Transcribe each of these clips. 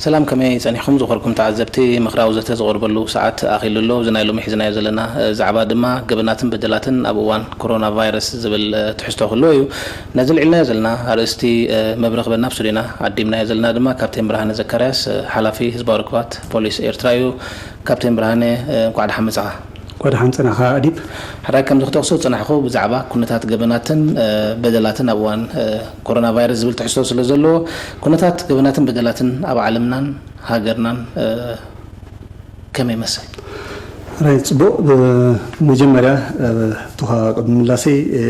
ሰላም፣ ከመይ ጸኒሕኩም ዝኸርኩም ተዓዘብቲ? ምኽራዊ ዘተ ዝቐርበሉ ሰዓት ኣኺሉ ኣሎ። እዚ ናይ ሎሚ ሒዝናዮ ዘለና፣ እ፣ ዛዕባ ድማ ገበናትን በደላትን ኣብ እዋን ኮሮና ቫይረስ ዝብል፣ እ፣ ትሕዝቶ ክህልዎ እዩ። ነዚ ልዒልናዮ ዘለና ኣርእስቲ፣ እ፣ መብረኽ በናብ ስቱዲዮና ዓዲምናዮ ዘለና ድማ ካፕቴን ብርሃነ ዘካርያስ፣ እ፣ ሓላፊ ህዝባዊ ርክባት ፖሊስ ኤርትራ እዩ። ካፕቴን ብርሃነ፣ እ፣ እንኳዕ ደሓን መጻኻ። እንኳዕ ደሓን ጸናኻ ኣዲብ። ሕራይ ከምዚ ክጠቕሶ ዝጸናሕኩ ብዛዕባ ኩነታት ገበናትን፣ እ፣ በደላትን ኣብ እዋን፣ እ፣ ኮሮና ቫይረስ ዝብል ትሕዝቶ ስለ ዘለዎ፣ ኩነታት ገበናትን በደላትን ኣብ ዓለምናን ሃገርናን፣ እ፣ ከመይ ይመስል? ሕራይ ጽቡቕ። ብ-፣ መጀመርያ፣ እ፣ ሕቶኻ ቅድሚ ምላሰይ፣ እ፣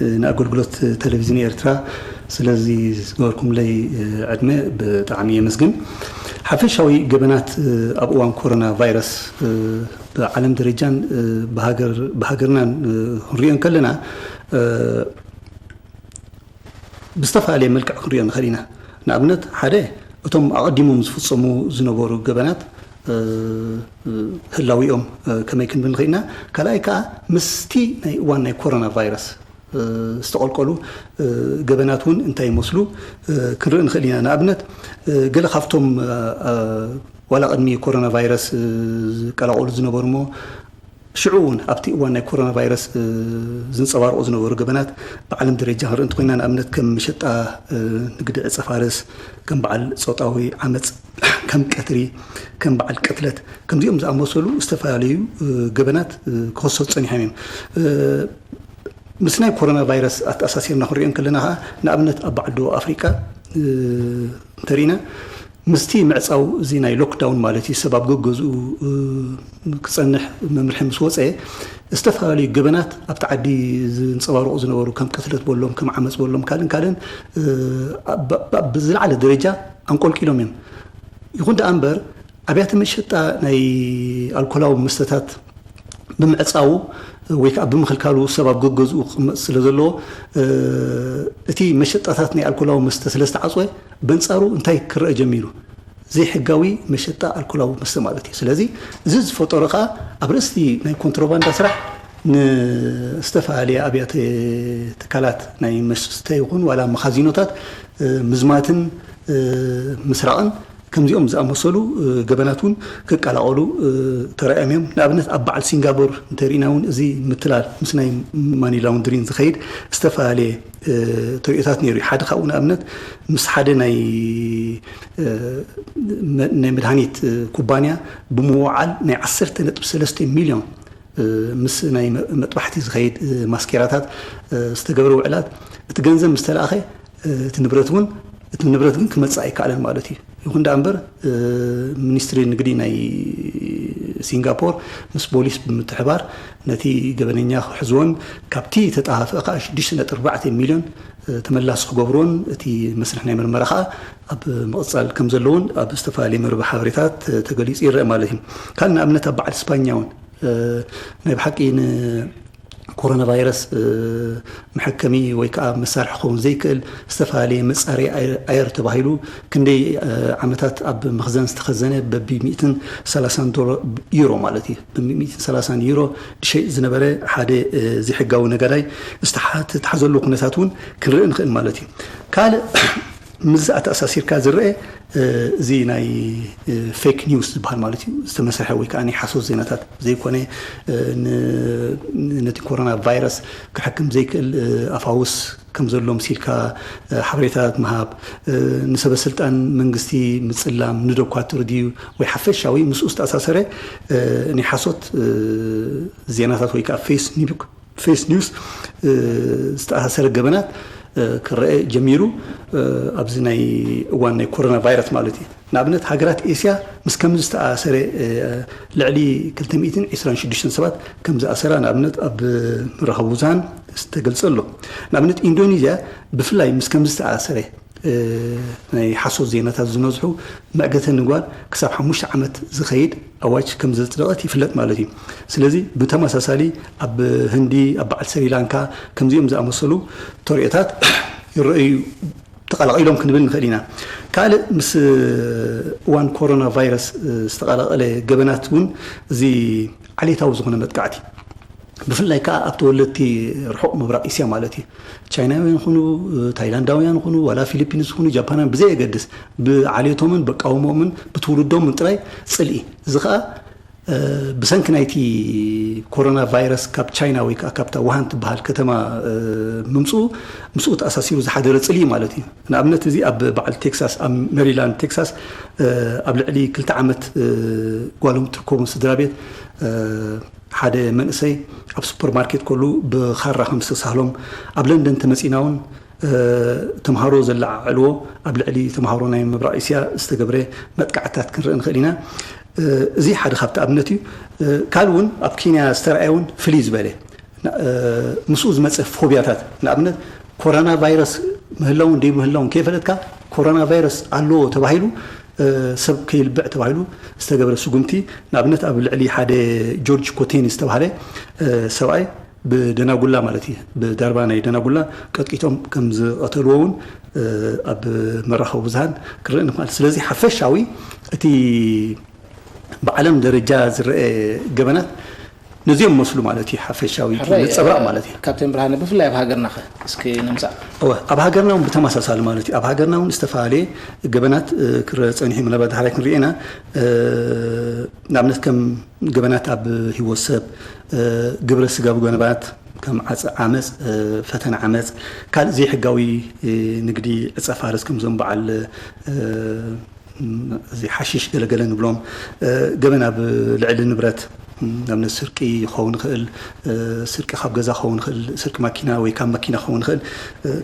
እ፣ ንኣገልግሎት ቴሌቪዝን ኤርትራ ስለዚ ዝገበርኩምለይ፣ እ፣ ዕድመ ብጣዕሚ የመስግን። ሓፈሻዊ ገበናት፣ እ፣ ኣብ እዋን ኮሮና ቫይረስ፣ እ፣ ብዓለም ደረጃን፣ እ፣ ብሃገር-፣ ብሃገርናን፣ እ፣ ክንሪኦ እንከለና፣ እ፣ ብዝተፈላለየ መልክዕ ክንሪኦ ንኽእል ኢና። ንኣብነት፣ ሓደ፣ እቶም ኣቐዲሞም ዝፍጸሙ ዝነበሩ ገበናት፣ እ፣ እ፣ ህላዊኦም፣ እ፣ ከመይ ክንብል ንኽእል ኢና? ካልኣይ ከኣ፣ ምስቲ ናይ እዋን ናይ ኮሮና ቫይረስ፣ እ፣ ዝተቐልቀሉ፣ እ፣ ገበናት እውን እንታይ ይመስሉ፣ እ፣ ክንርኢ ንኽእል ኢና። ንኣብነት፣ እ፣ ገለ ካብቶም፣ እ፣ እ፣ ዋላ ቅድሚ ኮሮና ቫይረስ፣ እ፣ ዝቀላቐሉ ዝነበሩ እሞ ሽዑ እውን ኣብቲ እዋን ናይ ኮሮና ቫይረስ፣ እ፣ ዝንጸባረቑ ዝነበሩ ገበናት ብዓለም ደረጃ ክንርኢ እንተኾይና፣ ንኣብነት ከም መሸጣ፣ እ፣ ንግዲ ዕጸ ፋርስ፣ ከም በዓል ጾታዊ ዓመጽ፣ ከም ቀትሪ፣ ከም በዓል ቅትለት፣ ከምዚኦም ዝኣመሰሉ ዝተፈላለዩ፣ እ፣ ገበናት፣ እ፣ ክኸሰቱ ጸኒሖም እዮም። እ፣ ምስ ናይ ኮሮና ቫይረስ ኣተኣሳሲርና ክንሪኦ እንከለና ኸኣ፣ ንኣብነት ኣብ በዓል ደቡብ ኣፍሪቃ፣ እ፣ እንተሪእና፣ ምስቲ ምዕጻው እዚ ናይ ሎክዳውን ማለት እዩ፣ ሰብ ኣብ ገገዝኡ፣ እ፣ ክጸንሕ መምርሒ ምስ ወጸ፣ ዝተፈላለዩ ገበናት ኣብቲ ዓዲ ዝንጸባረቑ ዝነበሩ፣ ከም ቅትለት በሎም፣ ከም ዓመጽ በሎም፣ ካልእን ካልእን፣ እ፣ ኣብ፣ ኣብ፣ ብዝለዓለ ደረጃ ኣንቆልቂሎም እዮም። ይኹን ደኣ እምበር፣ ኣብያተ መሸጣ ናይ ኣልኮላዊ መስተታት ብምዕጻዉ ወይ ከኣ ብምኽልካሉ፣ ሰብ ኣብ ገገዝኡ ክቕመጥ ስለ ዘለዎ፣ እ፣ እቲ መሸጣታት ናይ ኣልኮላዊ መስተ ስለ ዝተዓጽወ፣ በንጻሩ እንታይ ክረአ ጀሚሩ? ዘይሕጋዊ መሸጣ ኣልኮላዊ መስተ ማለት እዩ። ስለዚ፣ እዚ ዝፈጠሮ ከኣ ኣብ ርእሲ ናይ ኮንትሮባንዳ ስራሕ ንዝተፈላለየ ኣብያተ ትካላት ናይ መስተ ይኹን ዋላ መኻዚኖታት፣ እ፣ ምዝማትን፣ እ፣ ምስራቕን ከምዚኦም ዝኣመሰሉ፣ እ፣ ገበናት እውን ክቀላቐሉ፣ እ፣ ተራእዮም እዮም። ንኣብነት ኣብ በዓል ሲንጋፖር እንተሪእና እውን እዚ ምትላል ምስ ናይ ማኒ ላውንድሪን ዝኸይድ ዝተፈላለየ፣ እ፣ ተርእዮታት ነይሩ እዩ። ሓደ ካብኡ ንኣብነት ምስ ሓደ ናይ፣ እ፣ መ-፣ ናይ መድሃኒት፣ እ፣ ኩባንያ ብምውዓል ናይ ዓሰርተ ነጥቢ ሰለስተ ሚልዮን እ፣ ምስ ናይ መ-፣ መጥባሕቲ ዝኸይድ፣ እ፣ ማስኬራታት፣ እ፣ ዝተገብረ ውዕላት፣ እቲ ገንዘብ ምስ ተላእኸ፣ እ፣ እቲ ንብረት እውን፣ እቲ ንብረት ግን ክመጽእ ኣይከኣለን ማለት እዩ። ይኹን ደኣ እምበር፣ እ፣ ሚኒስትሪ ንግዲ ናይ ሲንጋፖር ምስ ፖሊስ ብምትሕባር ነቲ ገበነኛ ክሕዝዎን ካብቲ ተጠፋፍአ ከኣ ሽዱሽተ ነጥቢ ኣርባዕተ ሚልዮን፣ እ፣ ተመላሲ ክገብርዎን እቲ መስርሕ ናይ ምርመራ ከኣ ኣብ ምቕጻል ከም ዘለውን ኣብ ዝተፈላለየ መርበብ ሓበሬታት፣ እ፣ ተገሊጹ ይረአ ማለት እዩ። ካልእ ንኣብነት ኣብ በዓል ስፓኛ እውን እ፣ ናይ ብሓቂ ንኮሮና ቫይረስ፣ እ፣ መሐከሚ ወይ ከኣ መሳርሒ ክኸውን ዘይክእል ዝተፈላለየ መጻረዪ ኣየር፣ ኣየር ተባሂሉ ክንደይ፣ እ፣ ዓመታት ኣብ መኽዘን ዝተኸዘነ በቢ ሚእትን ሰላሳን ዶላር፣ ዩሮ ማለት እዩ። በቢ ሚእትን ሰላሳን ዩሮ ዝሸይጥ ዝነበረ ሓደ፣ እ፣ ዘይሕጋዊ ነጋዳይ ዝተሓ-፣ ዝተታሕዘሉ ኩነታት እውን ክንርኢ ንኽእል ማለት እዩ። ካልእ ምስዚ ኣተኣሳሲርካ ዝረአ፣ እ፣ እዚ ናይ፣ እ፣ ፌክ ኒውስ ዝበሃል ማለት እዩ። ዝተመስርሐ ወይ ከኣ ናይ ሓሶት ዜናታት ዘይኮነ፣ እ፣ ን-፣ ነቲ ኮሮና ቫይረስ ክሕክም ዘይክእል፣ እ፣ ኣፋውስ ከም ዘሎ ምሲልካ፣ እ፣ ሓበሬታታት ምሃብ፣ እ፣ ንሰበ ስልጣን መንግስቲ ምጽላም፣ ንዶኳትር ድዩ ወይ ሓፈሻዊ ምስኡ ዝተኣሳሰረ፣ እ፣ ናይ ሓሶት፣ እ፣ ዜናታት ወይ ከኣ ፌስ ኒውስ ፌስ ኒውስ፣ እ፣ ዝተኣሳሰረ ገበናት፣ እ፣ ክረአ ጀሚሩ፣ እ፣ ኣብዚ ናይ እዋን ናይ ኮሮና ቫይረስ ማለት እዩ። ንኣብነት፣ ሃገራት ኤስያ ምስ ከምዚ ዝተኣሳሰረ፣ እ፣ ልዕሊ ክልተ ሚእትን ዕስራን ሽዱሽተን ሰባት ከም ዝኣሰራ፣ ንኣብነት፣ ኣብ መራኸቢ ብዙሃን ዝተገልጸ ኣሎ። ንኣብነት፣ ኢንዶኔዝያ ብፍላይ ምስ ከምዚ ዝተኣሳሰረ፣ እ፣ ናይ ሓሶት ዜናታት ዝነዝሑ መዕገተ ንግባር ክሳብ ሓሙሽተ ዓመት ዝኸይድ ኣዋጅ ከም ዘጽደቐት ይፍለጥ ማለት እዩ። ስለዚ ብተመሳሳሊ ኣብ ህንዲ፣ ኣብ በዓል ስሪላንካ ከምዚኦም ዝኣመሰሉ ተርእዮታት ይረኣዩ፣ ተቐላቒሎም ክንብል ንኽእል ኢና። ካልእ ምስ እዋን ኮሮና ቫይረስ ዝተቐላቐለ ገበናት እውን እዚ ዓሌታዊ ዝኾነ መጥቃዕቲ ብፍላይ ከዓ ኣብ ተወለድቲ ርሑቕ ምብራቕ እስያ ማለት እዩ። ቻይናውያን ይኹኑ፣ ታይላንዳውያን ይኹኑ፣ ዋላ ፊሊፒንስ ይኹኑ፣ ጃፓናውያን ብዘየገድስ፣ ብዓሌቶምን ብቃውሞምን ብትውልዶምን ጥራይ ጽልኢ። እዚ ከዓ ብሰንኪ ናይቲ ኮሮና ቫይረስ ካብ ቻይና ወይ ከዓ ካብታ ውሃን ትበሃል ከተማ ምምፅኡ፣ ምስኡ ተኣሳሲሩ ዝሓደረ ጽልኢ ማለት እዩ። ንኣብነት፣ እዚ ኣብ በዓል ቴክሳስ፣ ኣብ ሜሪላንድ ቴክሳስ፣ ኣብ ልዕሊ ክልተ ዓመት ጓሎም ትርከቦም ስድራ ቤት ሓደ መንእሰይ ኣብ ሱፐርማርኬት ከሉ ብኻራ ከም ዝተሳህሎም፣ ኣብ ለንደን ተመጺና እውን ተምሃሮ ዘለዓዕልዎ ኣብ ልዕሊ ተምሃሮ ናይ ምብራቕ እስያ ዝተገብረ መጥቃዕትታት ክንርኢ ንኽእል ኢና። እዚ ሓደ ካብቲ ኣብነት እዩ። ካልእ እውን ኣብ ኬንያ ዝተረኣየ እውን ፍልይ ዝበለ፣ ምስኡ ዝመፀ ፎብያታት፣ ንኣብነት ኮሮና ቫይረስ ምህላውን ደይምህላውን ከይፈለጥካ፣ ኮሮና ቫይረስ ኣለዎ ተባሂሉ ሰብ ከይልብዕ ተባሂሉ ዝተገብረ ስጉምቲ፣ ንኣብነት ኣብ ልዕሊ ሓደ ጆርጅ ኮቴን ዝተባሃለ ሰብኣይ ብደናጉላ ማለት እዩ፣ ብዳርባ ናይ ደናጉላ ቀጥቂጦም ከም ዝቐተልዎ እውን ኣብ መራኸቢ ብዙሃን ክርኢ ንኽእል። ስለዚ ሓፈሻዊ እቲ ብዓለም ደረጃ ዝረአ ገበናት ነዚኦም መስሉ ማለት እዩ። ሓፈሻዊ እቲ ሕራይ፣ ነጸብራቕ ማለት እዩ። ካፕቴን ብርሃነ፣ ብፍላይ ኣብ ሃገርና ኸ እስኪ ንምጻእ? እወ፣ ኣብ ሃገርና እውን ብተመሳሳሊ ማለት እዩ። ኣብ ሃገርና እውን ዝተፈላለየ ገበናት ክረአ ጸኒሑ፣ ምናልባት ዳሕራይ ክንርኢ ኢና። ንኣብነት ከም ገበናት ኣብ ህይወት ሰብ፣ ግብረ ስጋዊ ገበናት ከም ዓጸ-፣ ዓመጽ፣ ፈተነ ዓመጽ፣ ካልእ ዘይሕጋዊ ንግዲ ዕጸ ፋርስ ከምዞም በዓል እዚ ሓሽሽ ገለገለ ንብሎም፣ ገበን ኣብ ልዕሊ ንብረት፣ ንኣብነት ስርቂ ክኸውን ይኽእል፣ ስርቂ ካብ ገዛ ክኸውን ይኽእል፣ ስርቂ ማኪና ወይ ካብ ማኪና ክኸውን ይኽእል፣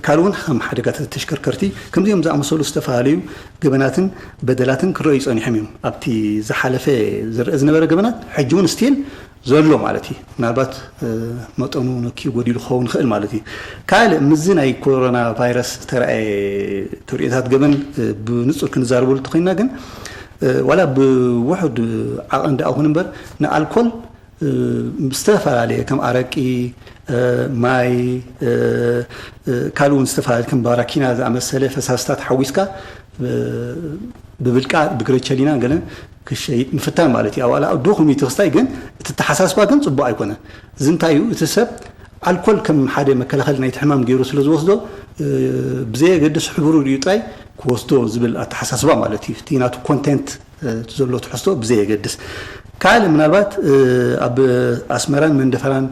ካልእ እውን ከም ሓደጋታት ተሽከርከርቲ፣ ከምዚኦም ዝኣመሰሉ ዝተፈላለዩ ገበናትን በደላትን ክረኣዩ ጸኒሖም እዮም። ኣብቲ ዝሓለፈ ዝረአ ዝነበረ ገበናት ሕጂ እውን ስቲል ዘሎ ማለት እዩ። ምናልባት መጠኑ ነኪዩ ጎዲሉ ክኸውን ይኽእል ማለት እዩ። ካልእ ምስዚ ናይ ኮሮና ቫይረስ ዝተረኣየ ተርእዮታት ገበን ብንጹር ክንዛረበሉ እንተኾይንና ግን፣ ዋላ ብውሑድ ዓቐን ደኣ ይኹን እምበር፣ ንኣልኮል ብዝተፈላለየ ከም ኣረቂ፣ ማይ፣ ካልእ እውን ዝተፈላለየ ከም ባራኪና ዝኣመሰለ ፈሳስታት ሓዊስካ ብብልቃ ብግረቸሊና ገለ ክሸይጥ ምፍታን ማለት እዩ። ዋላ ድኹም እዩ እቲ ክስታይ፣ ግን እቲ ኣተሓሳስባ ግን ጽቡቕ ኣይኮነን። እዚ እንታይ እዩ? እቲ ሰብ ኣልኮል ከም ሓደ መከላኸሊ ናይቲ ሕማም ገይሩ ስለ ዝወስዶ፣ ብዘየገድስ ሕብሩ ሪኡ ጥራይ ክወስዶ ዝብል ኣተሓሳስባ ማለት እዩ። እቲ ናቱ ኮንቴንት እቲ ዘሎ ትሕዝቶ ብዘየገድስ። ካልእ ምናልባት ኣብ ኣስመራን መንደፈራን፣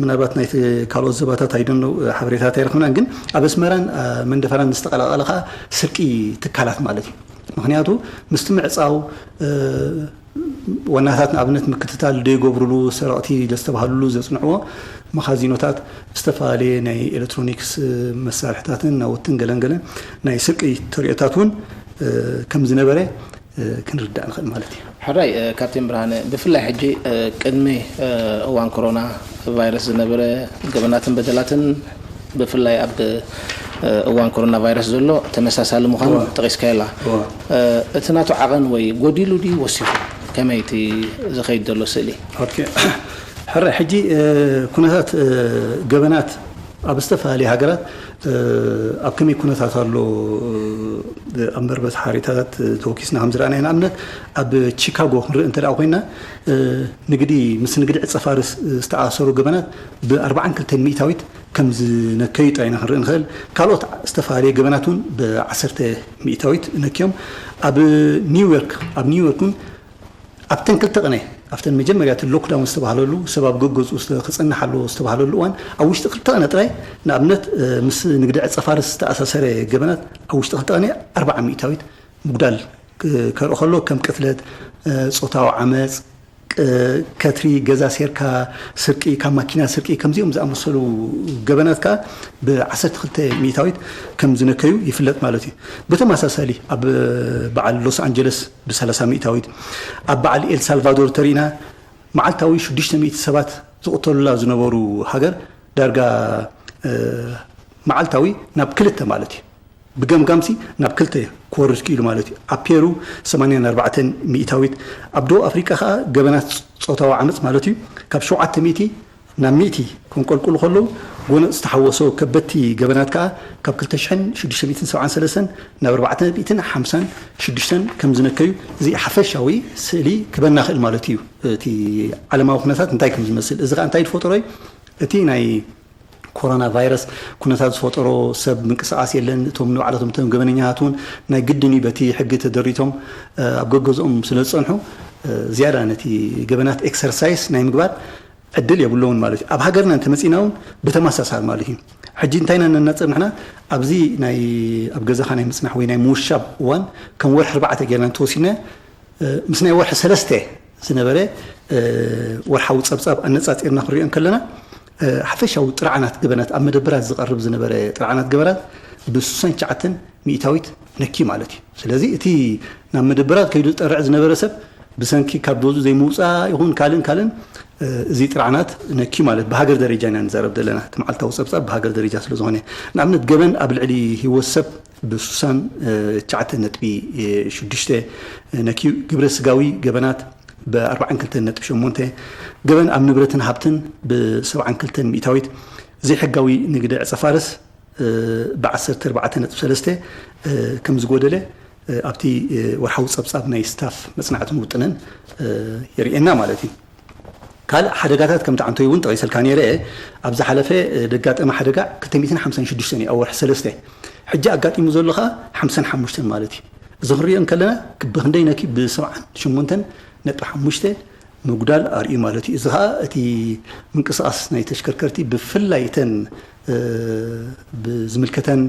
ምናልባት ናይቲ ካልኦት ዘባታት ኣይደኖ ሓበሬታት ኣይረኽብናን፣ ግን ኣብ ኣስመራን መንደፈራን ዝተቐላቐለ ከዓ ስርቂ ትካላት ማለት እዩ። ምኽንያቱ ምስቲ ምዕጻው ዋናታት ንኣብነት ምክትታል ዘይገብሩሉ፣ ሰረቕቲ ለዝተባህሉሉ ዘጽንዕዎ መኻዚኖታት ዝተፈላለየ ናይ ኤሌክትሮኒክስ መሳርሕታትን ናውትን ገለን ገለን ናይ ስርቂ ተርእዮታት እውን ከም ዝነበረ ክንርዳእ ንኽእል ማለት እዩ። ሕራይ፣ ካፕቴን ብርሃነ፣ ብፍላይ ሕጂ ቅድሚ እዋን ኮሮና ቫይረስ ዝነበረ ገበናትን በደላትን ብፍላይ ኣብ እዋን ኮሮና ቫይረስ ዘሎ ተመሳሳሊ ምዃኑ እዋ። ጠቒስካዮ ኣላ። እዋ። እቲ ናቱ ዓቐን ወይ ጎዲሉ ድዩ ወሲኹ? ከመይ እቲ ዝኸይድ ዘሎ ስእሊ? ኦኬ። ሕረ፣ ሕጂ ኩነታት ገበናት ኣብ ዝተፈላለየ ሃገራት ኣብ ከመይ ኩነታት ኣሎ? ኣብ መርበብ ሓበሬታታት ተወኪስና ከም ዝረኣናዮ፣ ንኣብነት ኣብ ቺካጎ ክንርኢ እንተ ደኣ ኮይና፣ ንግዲ፣ ምስ ንግዲ ዕጸ ፋርስ ዝተኣሳሰሩ ገበናት ብ ኣርባዓን ክልተን ሚእታዊት ከም ዝነከዩ ጥራይ ኢና ክንርኢ ንኽእል። ካልኦት ዝተፈላለየ ገበናት እውን ብ ዓሰርተ ሚእታዊት ነክዮም። ኣብ ኒውዮርክ፣ ኣብ ኒውዮርክ እውን ኣብተን ክልተ ቅነ፣ ኣብተን መጀመርያ እቲ ሎክዳውን ዝተባህለሉ፣ ሰብ ኣብ ገገዝኡ ዝተ-፣ ክጸንሕ ኣለዎ ዝተባህለሉ እዋን፣ ኣብ ውሽጢ ክልተ ቅነ ጥራይ፣ ንኣብነት፣ ምስ ንግዲ ዕጸ ፋርስ ዝተኣሳሰረ ገበናት ኣብ ውሽጢ ክልተ ቅነ ኣርብዓ ሚእታዊት ምጉዳል ክ-፣ ከርኢ ከሎ፣ ከም ቅትለት፣ ጾታዊ ዓመጽ፣ ቅ-፣ ከትሪ፣ ገዛ ሴርካ ስርቂ፣ ካብ ማኪና ስርቂ፣ ከምዚኦም ዝኣመሰሉ ገበናት ከኣ ብዓሰርተ ክልተ ሚእታዊት ከም ዝነከዩ ይፍለጥ ማለት እዩ። ብተመሳሳሊ ኣብ በዓል ሎስ ኣንጀለስ ብሰላሳ ሚእታዊት፣ ኣብ በዓል ኤል ሳልቫዶር ተሪእና መዓልታዊ ሽዱሽተ ሚእቲ ሰባት ዝቕተሉላ ዝነበሩ ሃገር ዳርጋ፣ እ፣ መዓልታዊ ናብ ክልተ ማለት እዩ። ብገምጋምሲ ናብ ክልተ ክወርድ ክኢሉ ማለት እዩ። ኣብ ፔሩ ሰማንያን ኣርባዕተን ሚእታዊት፣ ኣብ ደቡብ ኣፍሪቃ ከኣ ገበናት ጾታዊ ዓመጽ ማለት እዩ ካብ ሸውዓተ ሚእቲ ናብ ሚእቲ ከንቆልቁሉ ከለዉ፣ ጎነጽ ዝተሓወሶ ከበድቲ ገበናት ከኣ ካብ ክልተ ሽሕን ሽዱሽተ ሚእትን ሰብዓን ሰለስተን ናብ ኣርባዕተ ሚእትን ሓምሳን ሽዱሽተን ከም ዝነከዩ፣ እዚ ሓፈሻዊ ስእሊ ክበና ክእል ማለት እዩ። እቲ ዓለማዊ ኩነታት እንታይ ከም ዝመስል፣ እዚ ከኣ እንታይ ዝፈጠሮ እዩ? እቲ ናይ ኮሮና ቫይረስ ኩነታት ዝፈጠሮ፣ ሰብ ምንቅስቓስ የለን። እቶም ንባዕላቶም እቶም ገበነኛታት እውን ናይ ግድን እዩ በቲ ሕጊ ተደሪቶም ኣብ ገገዝኦም ስለ ዝጸንሑ፣ ዝያዳ ነቲ ገበናት ኤክሰርሳይስ ናይ ምግባር ዕድል የብሎምን ማለት እዩ። ኣብ ሃገርና እንተመጺና እውን ብተመሳሳል ማለት እዩ። ሕጂ እንታይ ኢና ነናጽር ንሕና? ኣብዚ ናይ ኣብ ገዛኻ ናይ ምጽናሕ ወይ ናይ ምውሻብ እዋን ከም ወርሒ ኣርባዕተ ጌርና እንተወሲድና፣ ምስ ናይ ወርሒ ሰለስተ ዝነበረ ወርሓዊ ጸብጻብ ኣነጻጺርና ክንሪኦ እንከለና፣ ሓፈሻዊ ጥርዓናት ገበናት፣ ኣብ መደበራት ዝቐርብ ዝነበረ ጥርዓናት ገበናት ብስሳን ትሽዓተን ሚእታዊት ነኪ ማለት እዩ። ስለዚ እቲ ናብ መደበራት ከይዱ ዝጠርዕ ዝነበረ ሰብ ብሰንኪ ካብ ዶዙ ዘይምውፃእ ይኹን ካልእን ካልእን፣ እዚ ጥርዓናት ነኪ ማለት ብሃገር ደረጃ ኢና ንዛረብ ዘለና። እቲ መዓልታዊ ጸብጻብ ብሃገር ደረጃ ስለ ዝኾነ፣ ንኣብነት ገበን ኣብ ልዕሊ ህይወት ሰብ ብስሳን ትሽዓተ ነጥቢ ሽዱሽተ ነኪዩ፣ ግብረ ስጋዊ ገበናት ብኣርባዓን ክልተን ነጥቢ ሸሞንተ፣ ገበን ኣብ ንብረትን ሃብትን ብሰብዓን ክልተን ሚእታዊት፣ ዘይሕጋዊ ንግዲ ዕጸ ፋርስ ብዓሰርተ ኣርባዕተ ነጥቢ ሰለስተ ከም ዝጎደለ ኣብቲ ወርሓዊ ጸብጻብ ናይ ስታፍ መጽናዕትን ውጥንን የርእየና ማለት እዩ። ካልእ ሓደጋታት ከምቲ ዓንቶይ እውን ጠቒሰልካ ነይረ። ኣብ ዝሓለፈ ደጋጠመ ሓደጋ ክልተ ሚእትን ሓምሳን ሽዱሽተን እዩ ኣብ ወርሒ ሰለስተ። ሕጂ ኣጋጢሙ ዘሎ ኸኣ ሓምሳን ሓሙሽተን ማለት እዩ። እዚ ክንሪኦ እንከለና ብክንደይ ነኪ ብሰብዓን ሸሞንተን ነጥቢ ሓሙሽተ ምጉዳል ኣርእዩ ማለት እዩ። እዚ ኸኣ እቲ ምንቅስቓስ ናይ ተሽከርከርቲ ብፍላይ እተን ብዝምልከተን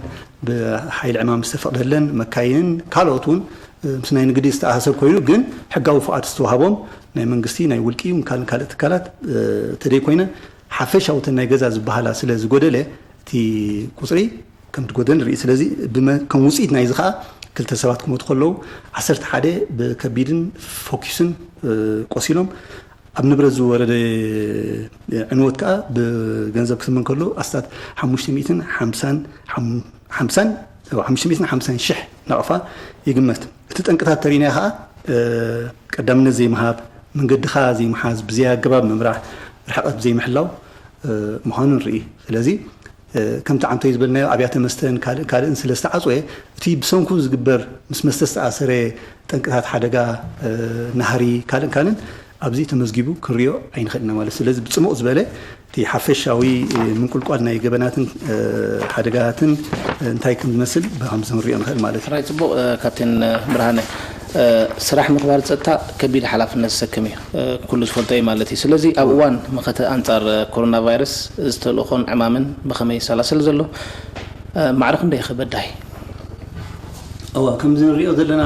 ብሓይሊ ዕማም ዝተፈቕደለን መካይንን ካልኦት እውን ምስ ናይ ንግዲ ዝተኣሳሰር ኮይኑ ግን ሕጋዊ ፍቓድ ዝተዋህቦም ናይ መንግስቲ ናይ ውልቂ እውን ካልእ ካልእ ትካላት ተደይኮይነን ሓፈሻዊ እተን ናይ ገዛ ዝበሃላ ስለ ዝጎደለ እቲ ቁፅሪ ከም ትጎደል ንርኢ። ስለዚ ከም ውፅኢት ናይዚ ከዓ ክልተ ሰባት ክሞቱ ከለዉ ዓሰርተ ሓደ ብከቢድን ፎኪስን ቆሲሎም ኣብ ንብረት ዝወረደ ዕንወት ከዓ ብገንዘብ ክትመን ከሎ ኣስታት ሓሙሽተ ሚእትን ሓምሳን ሓምሳን ሓሙሽተ ሚእትን ሓምሳን ሽሕ ናቕፋ ይግመት። እቲ ጠንቅታት ተሪእናዮ ከዓ ቀዳምነት ዘይምሃብ፣ መንገድኻ ዘይምሓዝ፣ ብዘይ ኣገባብ ምምራሕ፣ ርሕቀት ብዘይምሕላው ምዃኑ ንርኢ። ስለዚ ከምቲ ዓንቶይ ዝበልናዮ ኣብያተ መስተን ካልእ ካልእን ስለ ዝተዓፅወ እቲ ብሰንኩ ዝግበር ምስ መስተ ዝተኣሰረ ጠንቅታት ሓደጋ ናህሪ ካልእን ካልእን ኣብዚ ተመዝጊቡ ክንሪኦ ኣይንኽእልና ማለት። ስለዚ ብፅሙቕ ዝበለ እቲ ሓፈሻዊ ምንቁልቋል ናይ ገበናትን ሓደጋታትን እንታይ ከም ዝመስል ብከምዚ ክንሪኦ ንኽእል ማለት እዩ። ራይ ፅቡቕ ካፕቴን ብርሃነ፣ ስራሕ ምኽባር ፀጥታ ከቢድ ሓላፍነት ዝሰክም እዩ፣ ኩሉ ዝፈልጦ እዩ ማለት እዩ። ስለዚ ኣብ እዋን መኸተ ኣንፃር ኮሮና ቫይረስ ዝተልእኾን ዕማምን ብኸመይ ይሰላሰል ዘሎ? ማዕረ ክንደይ ኸ በዳሂ? እዋ ከምዚ ንሪኦ ዘለና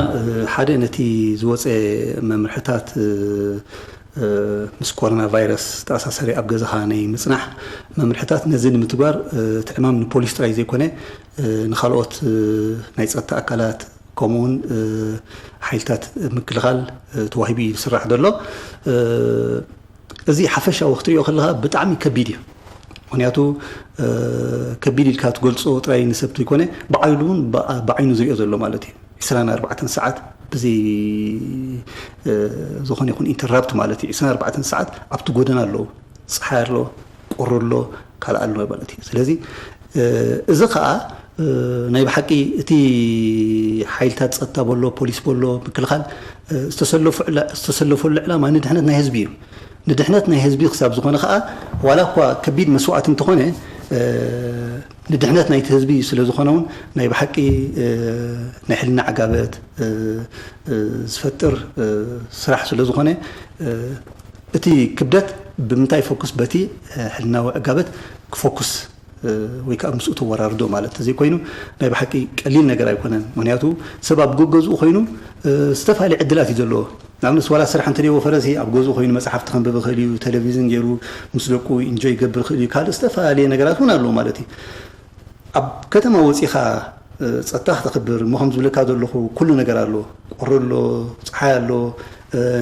ሓደ ነቲ ዝወፀ መምርሕታት ምስ ኮሮና ቫይረስ ዝተኣሳሰረ ኣብ ገዛኻ ናይ ምፅናሕ መምርሕታት ነዚ ንምትግባር እቲ ዕማም ንፖሊስ ጥራይ ዘይኮነ ንካልኦት ናይ ፀጥታ ኣካላት ከምኡውን ሓይልታት ምክልኻል ተዋሂቡ እዩ ዝስራሕ ዘሎ። እዚ ሓፈሻዊ ክትሪኦ ከለኻ ብጣዕሚ ከቢድ እዩ። ምክንያቱ ከቢድ ኢልካ ትገልፆ ጥራይ ንሰብ ዘይኮነ ብዓይሉ እውን ብዓይኑ ዝሪኦ ዘሎ ማለት እዩ። ዕስራን ኣርባዕተን ሰዓት ብዘይ ዝኾነ ይኹን ኢንተራፕት ማለት እዩ። ዕስራን ኣርባዕተን ሰዓት ኣብቲ ጎደና ኣለዉ። ፀሓይ ኣሎ፣ ቁሪ ኣሎ፣ ካልእ ኣሎ ማለት እዩ። ስለዚ እዚ ከዓ ናይ ብሓቂ እቲ ሓይልታት ፀጥታ በሎ ፖሊስ በሎ ምክልኻል ዝተሰለፈሉ ዕላማ ንድሕነት ናይ ህዝቢ እዩ። ንድሕነት ናይ ህዝቢ ክሳብ ዝኾነ ከዓ ዋላ እኳ ከቢድ መስዋእቲ እንተኾነ ንድሕነት ናይቲ ህዝቢ ስለ ዝኾነ እውን ናይ ብሓቂ ናይ ሕልና ዕጋበት ዝፈጥር ስራሕ ስለ ዝኾነ እቲ ክብደት ብምንታይ ፎኩስ በቲ ሕልናዊ ዕጋበት ክፎኩስ ወይ ከዓ ምስኡ ተወራርዶ ማለት ተዘይኮይኑ ናይ ብሓቂ ቀሊል ነገር ኣይኮነን። ምክንያቱ ሰብ ኣብ ገገዝኡ ኮይኑ ዝተፈላለየ ዕድላት እዩ ዘለዎ። ንኣብነት ዋላ ስራሕ እንተደይወፈረሲ ኣብ ገዝኡ ኮይኑ መፅሓፍቲ ከንብብ ይኽእል እዩ፣ ቴሌቪዝን ገይሩ ምስ ደቁ ኢንጆይ ይገብር ይኽእል እዩ። ካልእ ዝተፈላለየ ነገራት እውን ኣለዎ ማለት እዩ። ኣብ ከተማ ወፂኻ ፀጥታ ክተኽብር እሞ ከም ዝብለካ ዘለኹ ኩሉ ነገር ኣሎ። ቁሪ ኣሎ፣ ፀሓይ ኣሎ፣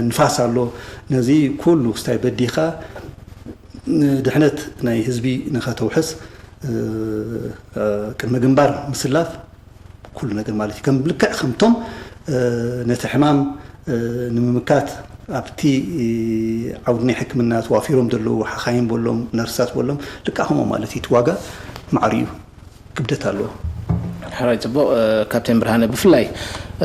ንፋስ ኣሎ። ነዚ ኩሉ ክስታይ በዲኻ ንድሕነት ናይ ህዝቢ ንኸተውሕስ ቅድመ ግንባር ምስላፍ ኩሉ ነገር ማለት እዩ። ከም ልክዕ ከምቶም ነቲ ሕማም ንምምካት ኣብቲ ዓውዲ ናይ ሕክምና ተዋፊሮም ዘለዉ ሓኻይም በሎም፣ ነርሳት በሎም፣ ልክዕ ከምኡ ማለት እዩ። እቲ ዋጋ ማዕረ እዩ፣ ክብደት ኣለዎ። ሕራይ ጽቡቕ። እ፣ ካፕቴን ብርሃነ፣ ብፍላይ፣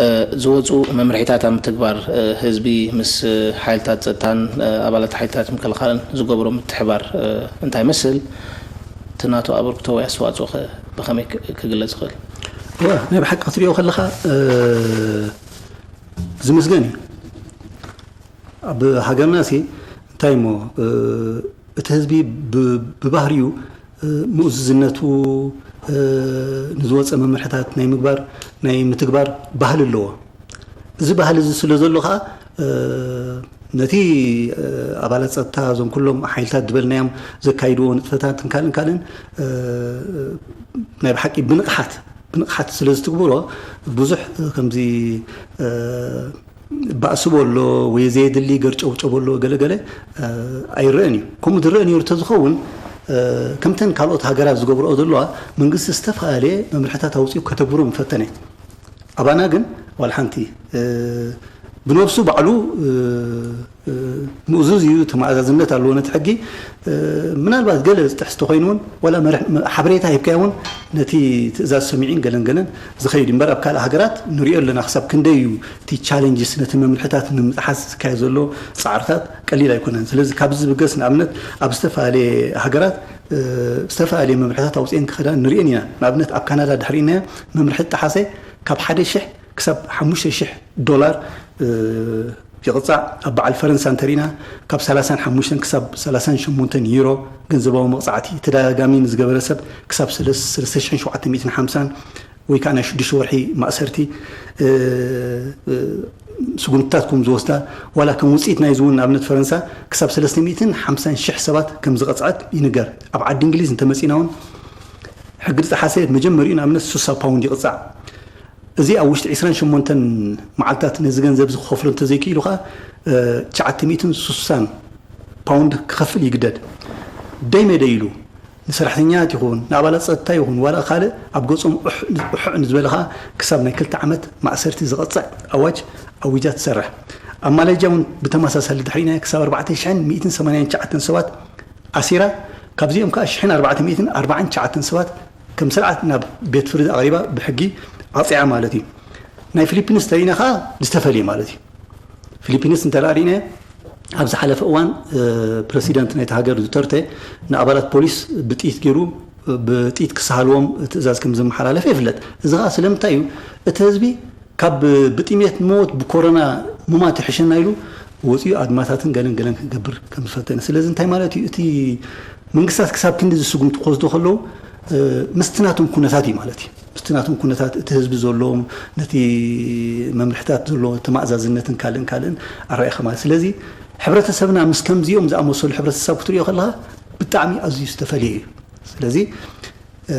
እ፣ ዝወጹ መምርሒታት ኣብ ምትግባር፣ እ፣ ህዝቢ ምስ፣ እ፣ ሓይልታት ጸጥታን፣ እ፣ ኣባላት ሓይልታት ምክልኻልን ዝገብሮ ምትሕባር፣ እ፣ እንታይ ይመስል? እቲ ናቱ ኣበርክቶ ወይ ኣስተዋጽኦ ከ ብኸመይ ክ-፣ ክግለጽ ይኽእል? እወ፣ ናይ ብሓቂ ክትሪኦ ከለኻ፣ እ፣ ዝምስገን እዩ። ኣብ ሃገርና ሲ እንታይ እሞ፣ እ፣ እቲ ህዝቢ ብ-፣ ብባህሪኡ፣ እ፣ ምእዙዝነቱ፣ እ፣ ንዝወፀ መምርሕታት ናይ ምግባር፣ ናይ ምትግባር ባህሊ ኣለዎ። እዚ ባህሊ እዚ ስለ ዘሎ ከዓ፣ እ፣ ነቲ፣ እ፣ ኣባላት ፀጥታ፣ እዞም ኩሎም ሓይልታት ዝበልናዮም ዘካይድዎ ንጥፈታትን ካልእን ካልእን፣ እ፣ ናይ ብሓቂ ብንቕሓት፣ ብንቕሓት ስለ ዝትግብሮ፣ ብዙሕ ከምዚ፣ እ፣ ባእሲ በሎ ወይ ዘየድሊ ገርጨውጨው በሎ ገለገለ፣ እ፣ ኣይረአን እዩ። ከምኡ ዝረአ ነይሩ እንተዝኸውን፣ እ፣ ከምተን ካልኦት ሃገራት ዝገብርኦ ዘለዋ፣ መንግስቲ ዝተፈላለየ መምርሕታት ኣውፂኡ ከተግብሮ ምፈተነ። ኣባና ግን ዋላ ሓንቲ፣ እ፣ ብነብሱ ባዕሉ፣ እ፣ እ፣ ምእዙዝ እዩ፣ ተመኣዛዝነት ኣለዎ ነቲ ሕጊ። እ፣ ምናልባት ገለ ዝጥሕስ ተኾይኑ እውን፣ ዋላ መርሕ-፣ መ-፣ ሓበሬታ ሂብካዮ እውን ነቲ ትእዛዝ ሰሚዑን ገለን ገለን ዝኸይድ እምበር፣ ኣብ ካልእ ሃገራት ንሪኦ ኣለና ክሳብ ክንደይ እዩ እቲ ቻለንጅስ ነቲ መምርሕታት ንምጥሓስ ዝካየድ ዘሎ ጻዕርታት ቀሊል ኣይኮነን። ስለዚ ካብዚ ዝብገስ ንኣብነት ኣብ ዝተፈላለየ ሃገራት፣ እ፣ ዝተፈላለየ መምርሕታት ኣውፅኤን ክኸዳ ንሪኤን ኢና። ንኣብነት ኣብ ካናዳ ድሕሪናዮ መምርሒ ጥሓሰ ካብ ሓደ ሽሕ ክሳብ ሓሙሽተ ሽሕ ዶላር፣ እ፣ ይቕጻዕ። ኣብ በዓል ፈረንሳ እንተሪና ካብ ሰላሳን ሓሙሽተን ክሳብ ሰላሳን ሸሞንተን ዩሮ ገንዘባዊ መቕጻዕቲ፣ ተደጋጋሚ ንዝገበረ ሰብ ክሳብ ሰለስተ ሽሕን ሸውዓተ ሚእትን ሓምሳን ወይ ከዓ ናይ ሽዱሽተ ወርሒ ማእሰርቲ፣ እ፣ እ፣ ስጉምትታት ከም ዝወስዳ፣ ዋላ ከም ውፅኢት ናይዚ እውን ንኣብነት ፈረንሳ ክሳብ ሰለስተ ሚእትን ሓምሳን ሽሕ ሰባት ከም ዝቐፅዐት ይንገር። ኣብ ዓዲ እንግሊዝ እንተመፂና እውን ሕጊ ዝጠሓሰ መጀመሪኡ ንኣብነት ሱሳ ፓውንድ ይቕፃዕ። እዚ ኣብ ውሽጢ ዕስራን ሸሞንተን መዓልታት ነዚ ገንዘብ እዚ ክኸፍሎ እንተዘይክኢሉ ኸዓ፣ እ፣ ትሽዓተ ሚእትን ሱሳን ፓውንድ ክኸፍል ይግደድ። ደይ መደይ ኢሉ ንሰራሕተኛታት ይኹን ንኣባላት ጸጥታ ይኹን ዋላ ካልእ ኣብ ገጾም ኡሕ-፣ ኡሑዕ ንዝበለ ኸዓ ክሳብ ናይ ክልተ ዓመት ማእሰርቲ ዝቐጽዕ ኣዋጅ ኣዊጃ ትሰርሕ። ኣብ ማላይጃ እውን ብተመሳሳሊ ድሕሪናዮ ክሳብ ኣርባዕተ ሽሕን ሚእትን ሰማንያን ትሽዓተን ሰባት ኣሲራ፣ ካብዚኦም ከኣ ሽሕን ኣርባዕተ ሚእትን ኣርባዓን ትሽዓተን ሰባት ከም ስርዓት ናብ ቤት ፍርዲ ኣቕሪባ ብሕጊ ዓጽያ ማለት እዩ። ናይ ፊሊፒንስ እንተሪእና ከኣ ዝተፈልየ ማለት እዩ። ፊሊፒንስ እንተ ደኣ ሪእናዮ፣ ኣብ ዝሓለፈ እዋን፣ እ፣ ፕረሲደንት ናይቲ ሃገር ዱተርተ ንኣባላት ፖሊስ ብጥይት ገይሩ፣ ብጥይት ክሰሃልዎም ትእዛዝ ከም ዘመሓላለፈ ይፍለጥ። እዚ ከኣ ስለምንታይ እዩ? እቲ ህዝቢ ካብ ብጥሜት ሞት ብኮሮና ምማት ይሕሸና ኢሉ ወፂኡ ኣድማታትን ገለን ገለን ክገብር ከም ዝፈተነ። ስለዚ እንታይ ማለት እዩ? እቲ መንግስታት ክሳብ ክንዲ ዝስጉምቲ ክወስዱ ከለዉ፣ እ፣ ምስቲ ናቶም ኩነታት እዩ ማለት እዩ። ምስቲ ናቶም ኩነታት፣ እቲ ህዝቢ ዘለዎም፣ ነቲ መምርሕታት ዘለዎ ተማእዛዝነትን ካልእን ካልእን ኣረኣእኻ ማለት። ስለዚ ሕብረተሰብና ምስ ከምዚኦም ዝኣመሰሉ ሕብረተሰብ ክትሪኦ ከለኻ ብጣዕሚ ኣዝዩ ዝተፈለየ እዩ። ስለዚ፣ እ፣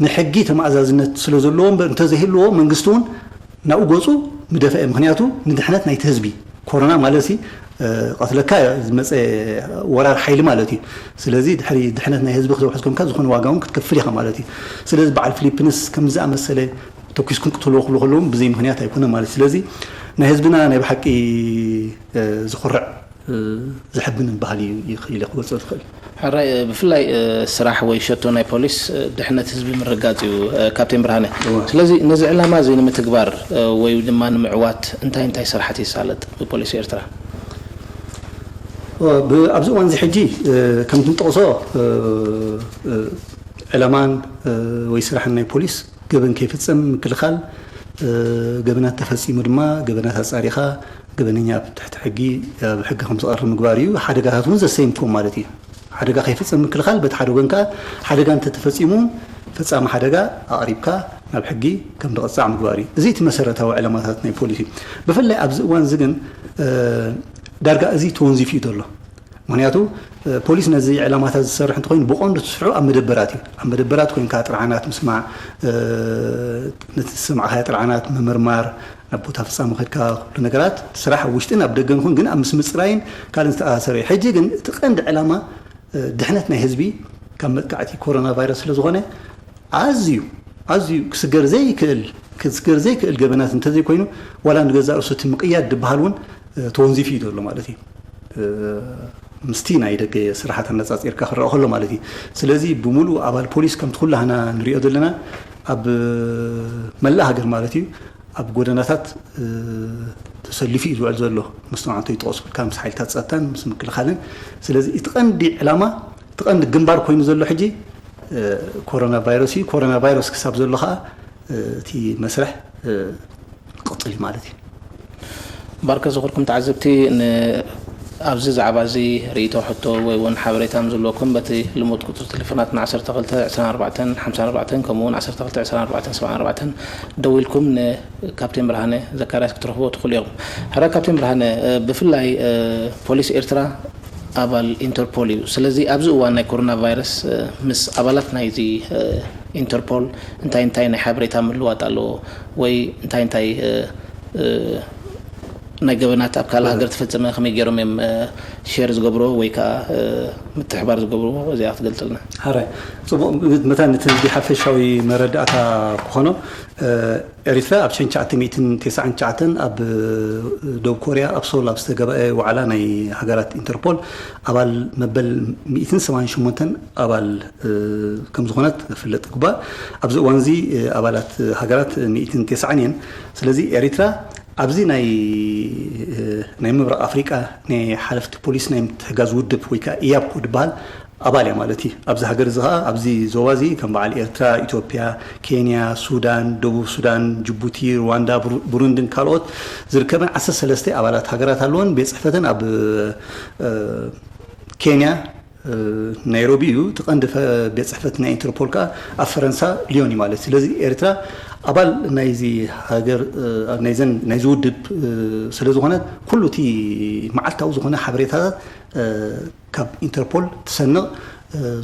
ንሕጊ ተመኣዛዝነት ስለ ዘለዎ እምበር እንተዘይህልዎ መንግስቲ እውን ናብኡ ገፁ ምደፈአ። ምኽንያቱ ንድሕነት ናይቲ ህዝቢ፣ ኮሮና ማለት ሲ፣ እ፣ ቀትለካ ዝመፀ ወራር ሓይሊ ማለት እዩ። ስለዚ ድሕሪ ድሕነት ናይ ህዝቢ ክተውሕዝ ኮንካ ዝኾነ ዋጋ እውን ክትከፍል ኢኻ ማለት እዩ። ስለዚ በዓል ፊሊፒንስ ከም ዝኣመሰለ ተኩስኩም ቅትልዎ ክብሉ ከለዎም ብዘይ ምኽንያት ኣይኮነ ማለት እዩ። ስለዚ ናይ ህዝብና ናይ ብሓቂ፣ እ፣ ዝኹርዕ፣ እ፣ ዘሐብንን ባህሊ እዩ ኢለ ክገልጾ ዝኽእል። ሕራይ፣ እ፣ ብፍላይ፣ እ፣ ስራሕ ወይ ሸቶ ናይ ፖሊስ፣ እ፣ ድሕነት ህዝቢ ምርጋጽ እዩ፣ እ፣ ካፕቴን ብርሃነ። እወ። ስለዚ ነዚ ዕላማ እዚ ንምትግባር፣ እ፣ ወይ ድማ ንምዕዋት እንታይ እንታይ ስራሓት ይሳለጥ ብፖሊስ ኤርትራ? እወ፣ ብ-፣ ኣብዚ እዋን እዚ ሕጂ፣ እ፣ ከም ትንጠቕሶ፣ እ፣ እ፣ ዕላማን፣ እ፣ ወይ ስራሕን ናይ ፖሊስ ገበን ከይፍጸም ምክልኻል፣ እ፣ ገበናት ተፈጺሙ ድማ ገበናት ኣጻሪኻ ገበነኛ ኣብ ትሕቲ ሕጊ፣ ኣብ ሕጊ ከም ዝቐርብ ምግባር እዩ። ሓደጋታት እውን ዘሰይምኩም ማለት እዩ። ሓደጋ ከይፍጸም ምክልኻል በቲ ሓደ ወገን ከኣ ሓደጋ እንተተፈጺሙ እውን ፈጻሚ ሓደጋ ኣቕሪብካ ናብ ሕጊ ከም ዝቐጻዕ ምግባር እዩ። እዚ እቲ መሰረታዊ ዕላማታት ናይ ፖሊስ እዩ። ብፍላይ ኣብዚ እዋን እዚ ግን፣ እ፣ ዳርጋ እዚ ተወንዚፉ እዩ ዘሎ። ምኽንያቱ፣ እ፣ ፖሊስ ነዚ ዕላማታት ዝሰርሕ እንተኾይኑ ብቐንዱ እቲ ስርሑ ኣብ መደበራት እዩ። ኣብ መደበራት ኮይንካ ጥርዓናት ምስማዕ፣ እ፣ ነቲ ዝሰማዕካዮ ጥርዓናት ምምርማር፣ ናብ ቦታ ፍጻመ ከድካ ኩሉ ነገራት ስራሕ ኣብ ውሽጥን ኣብ ደገን ይኹን ግን ኣብ ምስ ምጽራይን ካልእን ዝተኣሳሰረ እዩ። ሕጂ ግን እቲ ቀንዲ ዕላማ፣ እ፣ ድሕነት ናይ ህዝቢ ካብ መጥቃዕቲ ኮሮና ቫይረስ ስለ ዝኾነ ኣዝዩ፣ ኣዝዩ ክስገር ዘይክእል፣ ክስገር ዘይክእል ገበናት እንተዘይኮይኑ ዋላ ንገዛእ ርእሱ እቲ ምቕያድ ዝበሃል እውን ተወንዚፉ እዩ ዘሎ ማለት እዩ። ምስቲ ናይ ደገ ስራሓት ኣነፃፂርካ ክረኣ ከሎ ማለት እዩ። ስለዚ ብምሉእ ኣባል ፖሊስ ከምቲ ኩላህና ንሪኦ ዘለና ኣብ መላእ ሃገር ማለት እዩ ኣብ ጎደናታት ተሰሊፉ እዩ ዝውዕል ዘሎ። መስተማዕቶ ይጠቕሱ ክልካ ምስ ሓይልታት ፀጥታን ምስ ምክልኻልን። ስለዚ እቲ ቀንዲ ዕላማ እቲ ቀንዲ ግንባር ኮይኑ ዘሎ ሕጂ ኮሮና ቫይረስ እዩ። ኮሮና ቫይረስ ክሳብ ዘሎ ከዓ እቲ መስርሕ ክቕፅል እዩ ማለት እዩ። ባርከ ዝኽርኩም ተዓዘብቲ ኣብዚ ዛዕባ እዚ ርእይቶ ሕቶ ወይ እውን ሓበሬታ ዘለኩም በቲ ልሙድ ቁፅሪ ቴሌፎናትና ዓሰርተ ክልተ ዕስራን ኣርባዕተን ሓምሳን ኣርባዕተን ከምኡ እውን ዓሰርተ ክልተ ዕስራን ኣርባዕተን ሰብዓን ኣርባዕተን ደዊልኩም ንካፕቴን ብርሃነ ዘካርያስ ክትረኽቦ ትኽእሉ ኢኹም። ሕራይ ካፕቴን ብርሃነ፣ ብፍላይ ፖሊስ ኤርትራ ኣባል ኢንተርፖል እዩ። ስለዚ ኣብዚ እዋን ናይ ኮሮና ቫይረስ ምስ ኣባላት ናይዚ ኢንተርፖል እንታይ እንታይ ናይ ሓበሬታ ምልዋጥ ኣለዎ ወይ እንታይ እንታይ ናይ ገበናት ኣብ ካልእ ሃገር ተፈጸመ ከመይ ገይሮም እዮም ሼር ዝገብርዎ ወይ ከዓ ምትሕባር ዝገብርዎ እዚኣ ክትገልጽልና። ሓራይ ጽቡቕ። መታን እቲ ህዝቢ ሓፈሻዊ መረዳእታ ክኾኖ ኤሪትራ ኣብ ሸንቻዓተ ሚእትን ተስዓን ትሽዓተን ኣብ ደቡብ ኮርያ ኣብ ሶል ኣብ ዝተገበአ ዋዕላ ናይ ሃገራት ኢንተርፖል ኣባል መበል ሚእትን ሰማንያን ሸሞንተን ኣባል ከም ዝኾነት ክፍለጥ ይግባእ። ኣብዚ እዋን እዚ ኣባላት ሃገራት ሚእትን ተስዓን እየን። ስለዚ ኤሪትራ ኣብዚ ናይ ናይ ምብራቕ ኣፍሪቃ ናይ ሓለፍቲ ፖሊስ ናይ ምትሕጋዝ ውድብ ወይ ከዓ ኢያፕኮ ዝበሃል ኣባል እያ ማለት እዩ። ኣብዚ ሃገር እዚ ከዓ ኣብዚ ዞባ እዚ ከም በዓል ኤርትራ፣ ኢትዮጵያ፣ ኬንያ፣ ሱዳን፣ ደቡብ ሱዳን፣ ጅቡቲ፣ ሩዋንዳ፣ ብሩንድን ካልኦት ዝርከበን ዓሰርተ ሰለስተ ኣባላት ሃገራት ኣለወን። ቤት ፅሕፈተን ኣብ ኬንያ ናይሮቢ እዩ። እቲ ቀንዲ ቤት ፅሕፈት ናይ ኢንተርፖል ከዓ ኣብ ፈረንሳ ሊዮን እዩ ማለት። ስለዚ ኤርትራ ኣባል ናይዚ ሃገር ናይዘን ናይዚ ውድብ ስለ ዝኾነት ኩሉ እቲ መዓልታዊ ዝኾነ ሓበሬታታት ካብ ኢንተርፖል ትሰንቕ።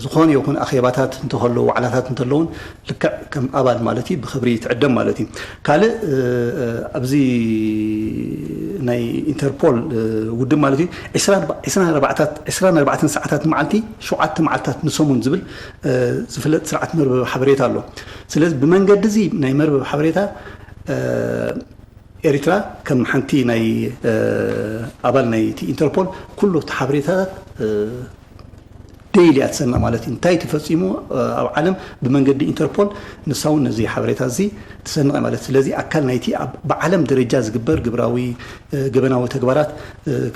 ዝኾነ ይኹን ኣኼባታት እንተኸለዉ ዋዕላታት እንተለውን ልክዕ ከም ኣባል ማለት እዩ ብኽብሪ ትዕደም ማለት እዩ። ካልእ ኣብዚ ናይ ኢንተርፖል ውድብ ማለት እዩ ዕስራን ኣርባዕተን ሰዓታት መዓልቲ ሸውዓተ መዓልታት ንሰሙን ዝብል ዝፍለጥ ስርዓት መርበብ ሓበሬታ ኣሎ። ስለዚ ብመንገዲ እዚ ናይ መርበብ ሓበሬታ ኤሪትራ ከም ሓንቲ ናይ ኣባል ናይቲ ኢንተርፖል ኩሉ እቲ ሓበሬታታት ደይሊ እያ ትሰንቕ ማለት እዩ። እንታይ ተፈፂሙ ኣብ ዓለም ብመንገዲ ኢንተርፖል ንሳ እውን ነዚ ሓበሬታ እዚ ትሰንቕ ማለት። ስለዚ ኣካል ናይቲ ብዓለም ደረጃ ዝግበር ግብራዊ ገበናዊ ተግባራት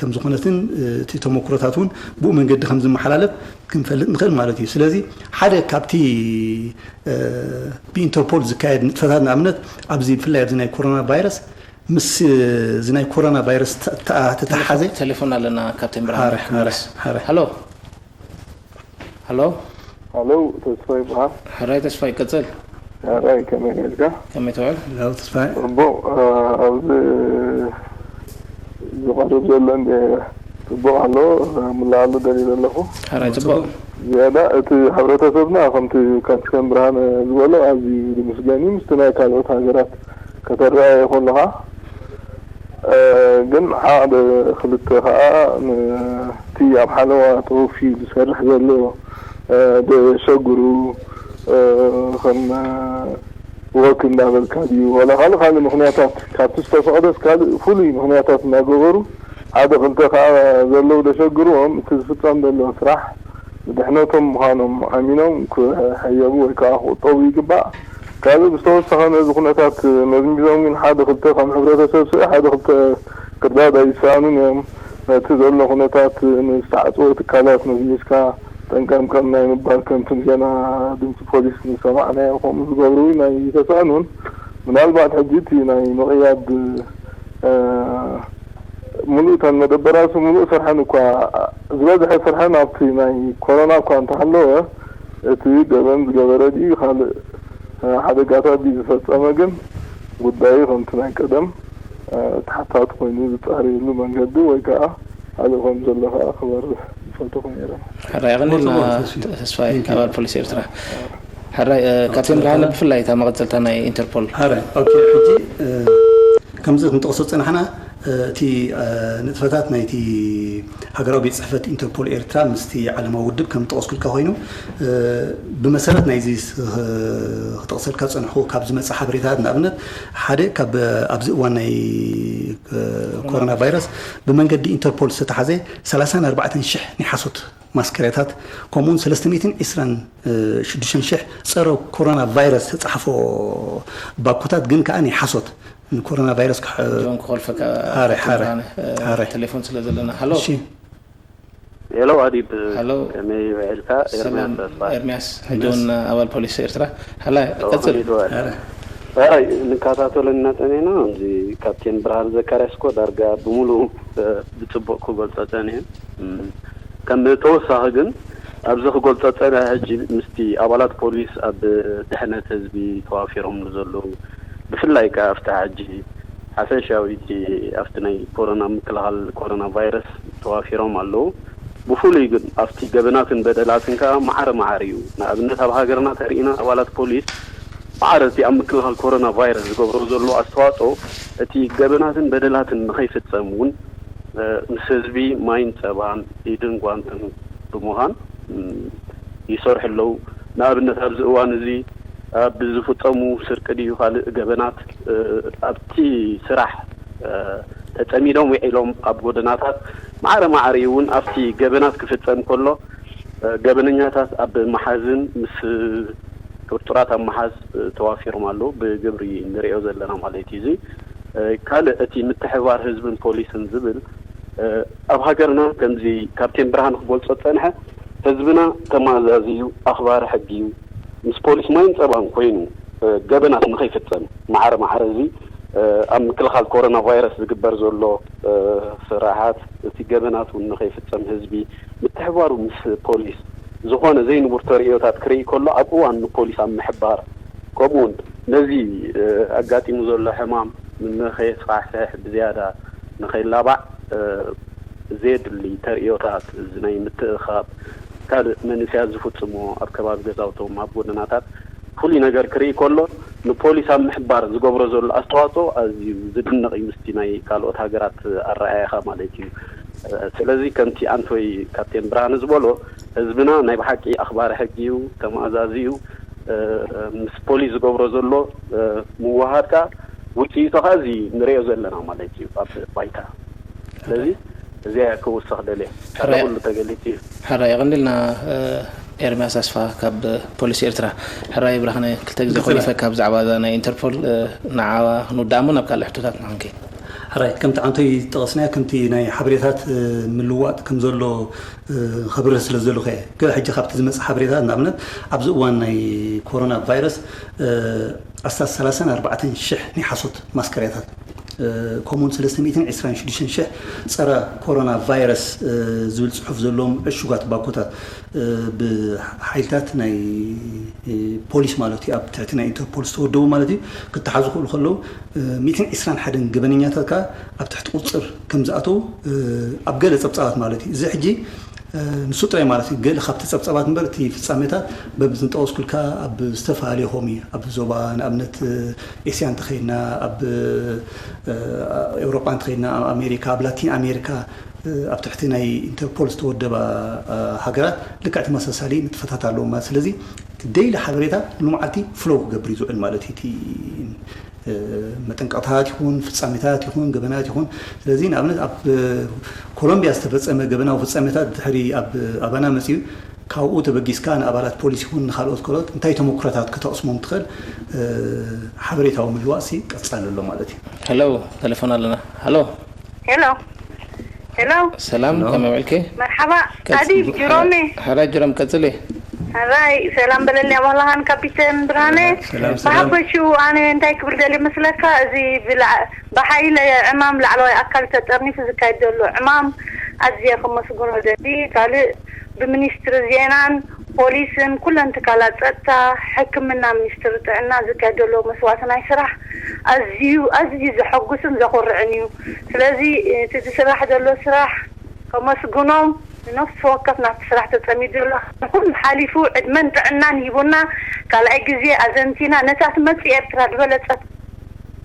ከም ዝኾነትን እቲ ተመክሮታት እውን ብኡ መንገዲ ከም ዝመሓላለፍ ክንፈልጥ ንኽእል ማለት እዩ። ስለዚ ሓደ ካብቲ ብኢንተርፖል ዝካየድ ንጥፈታት ንኣብነት ኣብዚ ብፍላይ ኣብዚ ናይ ኮሮና ቫይረስ ምስ እዚ ናይ ኮሮና ቫይረስ ተተሓሓዘ ቴሌፎን ኣለና ካፕቴን ብርሃን። ሃሎ ሃሎ ሃሎ ተስፋ ይበሃል። ሕራይ ተስፋ ይቀጽል። ሕራይ ከመይ ጌርካ? ከመይ ትውዕል? ተስፋይ ጽቡቕ። ኣብዚ ዝቐርብ ዘሎ እንደ ጽቡቕ ኣሎ። ምላኣሉ ደልየ ዘለኹ። ሕራይ ጽቡቕ። ዝያዳ እቲ ሕብረተሰብና ከምቲ ካፕቴን ብርሃነ ዝበሎ ኣዝዩ ዝምስገን እዩ። ምስቲ ናይ ካልኦት ሃገራት ከተረኣዮ ከለኻ ግን ሓደ ክልተ ከዓ ነቲ ኣብ ሓለዋ ተወፊዩ ዝሰርሕ ዘሎ ዘሸግሩ ከም ወክ እንዳበልካ ድዩ ዋላ ካልእ ካልእ ምክንያታት ካብቲ ዝተፈቐደስ ካልእ ፍሉይ ምክንያታት እናገበሩ ሓደ ክልተ ከዓ ዘለዉ ዘሸግርዎም እቲ ዝፍፀም ዘሎ ስራሕ ንድሕነቶም ምዃኖም ኣሚኖም ክሕየቡ ወይ ከዓ ክቑጠቡ ይግባእ። ካልእ ብዝተወሰኸ ነዚ ኩነታት መዝሚዞም ግን ሓደ ክልተ ከም ሕብረተሰብ ስእ ሓደ ክልተ ክርዳድ ኣይሰኣኑን እዮም። ነቲ ዘሎ ኩነታት ንዝተዓፅወ ትካላት መዝሚዝካ ጠንቀምቀም ናይ ምባል ከምቲ ዜና ድምፂ ፖሊስ ዝሰማዕናዮ ከምኡ ዝገብሩ እውን ኣይተሰኣኑን። ምናልባት ሕጂ እቲ ናይ ምቕያድ ሙሉእ እተን መደበራት ሙሉእ ስርሐን እኳ ዝበዝሐ ስርሐን ኣብቲ ናይ ኮሮና እኳ እንተሃለወ እቲ ገበን ዝገበረ ድዩ ካልእ ሓደጋታት ድዩ ዝፈፀመ ግን ጉዳዩ ከምቲ ናይ ቀደም ተሓታቲ ኮይኑ ዝፃረየሉ መንገዲ ወይ ከዓ ካልእ ከም ዘሎ ከዓ ክበርህ ዝፈተኹ ነይረ። ሕራይ ኣቐኒልና ተስፋይ ኣባል ፖሊስ ኤርትራ። ሕራይ ካፕቴን ብርሃነ ብፍላይ እታ መቐፀልታ ናይ ኢንተርፖል። ሕራይ ኦኬ። ሕጂ ከምዚ ክንጠቕሶ ዝፀናሕና እቲ ንጥፈታት ናይቲ ሃገራዊ ቤት ጽሕፈት ኢንተርፖል ኤርትራ ምስቲ ዓለማዊ ውድብ ከም ዝጠቐስኩልካ ኮይኑ፣ ብመሰረት ናይዚ ክጠቕሰልካ ዝጸንሕኩ ካብ ዝመጽእ ሓበሬታታት፣ ንኣብነት ሓደ ካብ ኣብዚ እዋን ናይ ኮሮና ቫይረስ ብመንገዲ ኢንተርፖል ዝተታሕዘ ሰላሳን ኣርባዕተን ሽሕ ናይ ሓሶት ማስከረታት፣ ከምኡውን ሰለስተ ሚእትን ዕስራን ሽዱሽተን ሽሕ ጸረ ኮሮና ቫይረስ ዝተጻሕፎ ባኮታት ግን ከኣ ናይ ሓሶት ንኮሮና ቫይረስ ክሕ- ጆን ክኾልፈካ። ኣረ፣ ኣረ፣ ኣረ። ቴሌፎን ስለ ዘለና። ሃሎ። እሺ። ሄሎ ኣዲብ፣ ሃሎ። ከመይ ውዒልካ? ኤርምያስ ሰላም ተስፋ። ኤርምያስ፣ ሕጂ እውን ኣባል ፖሊስ ኤርትራ። ሃላ፣ ቀጽል። ከመይ ትውዕል? ኣረ። ኣረ፣ ንከታተሎ እናጸኒሕና፣ እዚ ካፕቴን ብርሃን ዘካርያስ እኮ ዳርጋ ብምሉኡ፣ እ፣ ብጽቡቕ ክገልጾ ጸኒሑ። እም፣ ከም ተወሳኺ ግን፣ ኣብዚ ክገልጾ ጸኒሐ፣ ሕጂ ምስቲ ኣባላት ፖሊስ ኣብ ድሕነት ህዝቢ ተዋፊሮም ንዘለዉ፣ ብፍላይ ከኣ ኣብቲ ሕጂ ሓፈሻዊ እቲ ኣብቲ ናይ ኮሮና ምክልኻል ኮሮና ቫይረስ ተዋፊሮም ኣለዉ። ብፍሉይ ግን ኣብቲ ገበናትን በደላትን ከኣ ማዕረ ማዕረ እዩ። ንኣብነት ኣብ ሃገርና ተሪእና ኣባላት ፖሊስ ማዕረ እቲ ኣብ ምክልኻል ኮሮና ቫይረስ ዝገብሮ ዘሎ ኣስተዋጽኦ እቲ ገበናትን በደላትን ንኸይፍጸም እውን፣ እ፣ ምስ ህዝቢ ማይን ጸባን ኢድን ጓንትን ብምዃን፣ እም፣ ይሰርሑ ኣለዉ። ንኣብነት ኣብዚ እዋን እዚ ኣብ ዝፍጸሙ ስርቂ ድዩ ካልእ ገበናት፣ እ፣ ኣብቲ ስራሕ፣ እ፣ ተጸሚዶም ውዒሎም ኣብ ጎደናታት ማዕረ ማዕረ እውን ኣብቲ ገበናት ክፍጸም ከሎ፣ እ፣ ገበነኛታት ኣብ ምሓዝን ምስ ጥርጡራት ኣብ ምሓዝ፣ እ፣ ተዋፊሮም ኣለዉ። ብግብሪ ንሪኦ ዘለና ማለት እዩ። እዚ፣ እ፣ ካልእ እቲ ምትሕብባር ህዝብን ፖሊስን ዝብል፣ እ፣ ኣብ ሃገርና ከምዚ ካፕቴን ብርሃን ክገልጾ ዝጸንሐ፣ ህዝብና ተማእዛዚ እዩ፣ ኣኽባሪ ሕጊ እዩ። ምስ ፖሊስ ማይን ጸባን ኮይኑ፣ እ፣ ገበናት ንኸይፍጸም ማዕረ ማዕረ እዚ፣ እ፣ ኣብ ምክልኻል ኮሮና ቫይረስ ዝግበር ዘሎ፣ እ፣ ስራሓት፣ እቲ ገበናት እውን ንኸይፍጸም ህዝቢ ምትሕባሩ ምስ ፖሊስ ዝኾነ ዘይንቡር ተርእዮታት ክርኢ ከሎ ኣብ እዋን ንፖሊስ ኣብ ምሕባር፣ ከምኡውን ነዚ፣ እ፣ ኣጋጢሙ ዘሎ ሕማም ንኸየስፋሕፍሕ ብዝያዳ ንኸይላባዕ፣ እ፣ ዘየድሊ ተርእዮታት እዚ ናይ ምትእኻብ ካልእ መንእሰያት ዝፍጽሞ ኣብ ከባቢ ገዛውቶም ኣብ ጎደናታት ፍሉይ ነገር ክርኢ ከሎ ንፖሊስ ኣብ ምሕባር ዝገብሮ ዘሎ ኣስተዋጽኦ ኣዝዩ ዝድነቕ እዩ ምስቲ ናይ ካልኦት ሃገራት ኣረኣእያኻ ማለት እዩ። እ፣ ስለዚ ከምቲ ኣንቶይ ካፕቴን ብርሃነ ዝበሎ ህዝብና ናይ ብሓቂ ኣኽባሪ ሕጊ እዩ፣ ተመኣዛዚ እዩ። እ፣ ምስ ፖሊስ ዝገብሮ ዘሎ፣ እ፣ ምውህሃድ ከኣ ውጽኢቱ ከኣ እዚ ንርእዮ ዘለና ማለት እዩ ኣብ ባይታ። ስለዚ እዚኣ ክውስኽ ደልየ። ሕራይ፣ ኩሉ ተገሊጹ እዩ። ሕራይ፣ የቐንልና፣ እ፣ ኤርምያስ ኣስፋ ካብ ፖሊስ ኤርትራ። ሕራይ ብርሃነ፣ ክልተ ግዜ ቀጽለ። ኮሊፈካ ብዛዕባ እዛ ናይ ኢንተርፖል፣ እ፣ ንዓኣ ክንውድኣ እሞ ናብ ካልእ ሕቶታት ንኽንከይድ። ሕራይ፣ ከምቲ ኣንቶይ ዝጠቐስናዮ፣ ከምቲ ናይ ሓበሬታት፣ እ፣ ምልዋጥ ከም ዘሎ፣ እ፣ ከብርህ ስለ ዝደለኹ እየ። ገለ ሕጂ ካብቲ ዝመጽእ ሓበሬታት፣ ንኣብነት፣ ኣብዚ እዋን ናይ ኮሮና ቫይረስ፣ እ፣ ኣስታት ሰላሳን ኣርባዕተን ሽሕ ናይ ሓሶት ማስከረታት፣ እ፣ ከምኡውን ሰለስተ ሚእትን ዕስራን ሽዱሽተን ሽሕ ጸረ ኮሮና ቫይረስ፣ እ፣ ዝብል ጽሑፍ ዘለዎም ዕሹጋት ባኮታት፣ እ፣ ብሓይልታት ናይ፣ እ፣ ፖሊስ ማለት እዩ፣ ኣብ ትሕቲ ናይ ኢንተርፖል ዝተወደቡ ማለት እዩ፣ ክተሓዙ ክኽእሉ ከለዉ፣ እ፣ ሚእትን ዕስራን ሓደን ገበነኛታት ከኣ ኣብ ትሕቲ ቁጽጽር ከም ዝኣተዉ፣ እ፣ ኣብ ገለ ጸብጻባት ማለት እዩ። እዚ ሕጂ፣ እ፣ ንሱ ጥራይ ማለት እዩ፣ ገለ ካብቲ ጸብጻባት እምበር፣ እቲ ፍጻሜታት በብዝንጠቐስኩልካ ኣብ ዝተፈላለየ፣ ከምኡ ኣብ ዞባ፣ ንኣብነት፣ እ፣ ኤስያ እንተኸይድና፣ ኣብ፣ እ፣ ኤውሮጳ እንተኸይድና፣ ኣብ ኣሜሪካ፣ ኣብ ላቲን ኣሜሪካ፣ እ፣ ኣብ ትሕቲ ናይ ኢንተርፖል ዝተወደባ፣ እ፣ ሃገራት ልክዕ ተመሳሳሊ ንጥፈታት ኣለዎም ማለት። ስለዚ፣ እቲ ደይሊ ሓበሬታ ንመዓልቲ ፍሎው ክገብር እዩ ዝውዕል ማለት እዩ። እቲ፣ እ፣ መጠንቀቕታት ይኹን፣ ፍጻሜታት ይኹን፣ ገበናት ይኹን። ስለዚ፣ ንኣብነት፣ ኣብ፣ እ፣ ኮሎምቢያ ዝተፈጸመ ገበናዊ ፍጻሜታት ድሕሪ ኣብ ኣባና መጺኡ፣ ካብኡ ተበጊስካ ንኣባላት ፖሊስ ይኹን ንኻልኦት ካልኦት እንታይ ተመኩሮታት ከተቕስሞም ትኽእል፣ እ፣ ሓበሬታዊ ምልዋጥሲ ቀጻሊ ኣሎ ማለት እዩ። ሄሎ፣ ቴሌፎን ኣለና። ሃሎ። ሄሎ። ሄሎ። ሰላም፣ ሄሎ። ከመይ ውዕልኪ? መርሓባ። ቀጽ-፣ ኣዲ፣ ጅሮሜ። ሕራይ ጅሮም፣ ቀጽሊ። ሕራይ፣ ሰላም በለልኒ ኣባላኻን ካፒተን ብርሃነ። ሰላም፣ ሰላም። ብሓፈሽኡ ኣነ እንታይ ክብል ደልየ መስለካ፣ እዚ ብላ-፣ ብሓይሊ ዕማም ላዕለዋይ ኣካል ተጠርኒፉ ዝካየድ ዘሎ ዕማም ኣዝየ ከመስግኖ ደሊ። ካልእ ብሚኒስትሪ ዜናን ፖሊስን ኩለን ትካላት ጸጥታ፣ ሕክምና፣ ሚኒስትሪ ጥዕና ዝካየድ ዘሎ መስዋእቲ ናይ ስራሕ ኣዝዩ፣ ኣዝዩ ዘሐጉስን ዘኹርዕን እዩ። ስለዚ እቲ ዝስራሕ ዘሎ ስራሕ ከመስግኖም፣ ንነፍሲ ወከፍ ናብቲ ስራሕ ተጸሚዱ ዘሎ፣ ንኹሉ ሓሊፉ ዕድመን ጥዕናን ሂቡና፣ ካልኣይ ግዜ ኣዘንቲና ነታ ትመጽእ ኤርትራ ዝበለጸት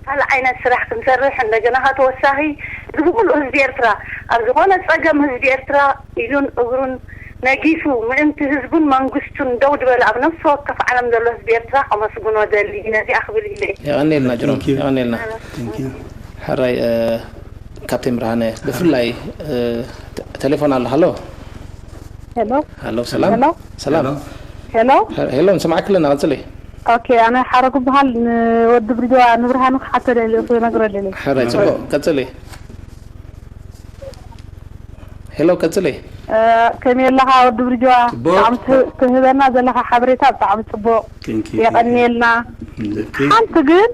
ካልእ ዓይነት ስራሕ ክንሰርሕ፣ እንደገና ከኣ ተወሳኺ እዚ ሙሉእ ህዝቢ ኤርትራ ኣብ ዝኾነ ጸገም ህዝቢ ኤርትራ ኢዱን እግሩን ነጊፉ ምእንቲ ህዝቡን መንግስቱን ደው ዝበለ ኣብ ነፍሲ ወከፍ ዓለም ዘሎ ህዝቢ ኤርትራ ከመስግኖ ደሊ ነዚኣ ክብል ኢለ እየ። የቐንየልና ጅሮም፣ Thank you. የቐንየልና። Thank you. ሕራይ፣ እ፣ ካፕቴን ብርሃነ፣ ብፍላይ፣ እ፣ ተ-፣ ቴሌፎን ኣሎ። ሃሎ። ሄሎ። ሃሎ፣ ሰላም። ሄሎ። ሰላም። ሄሎ። ሄሎ። ሄ-፣ ሄሎ፣ ንሰማዕኪ ኣለና፣ ቀጽሊ። ኦኬ፣ ኣነ ሓረጉ በሃል፣ ንወዲ ብርጅዋ ንብርሃኑ ክሓቶ ደልየ፣ ክነግሮ ደልየ። ሕራይ፣ ጽቡቕ፣ ቀጽሊ። ሄሎ፣ ቀጽሊ። እ፣ ከመይ ኣለኻ ወዲ ብርጅዋ? ጽቡቕ። ብጣዕሚ ትህ-፣ ትህበና ዘለኻ ሓበሬታ ብጣዕሚ ጽቡቕ። Thank you, thank you. የቐንየልና። Thank you. ሓንቲ ግን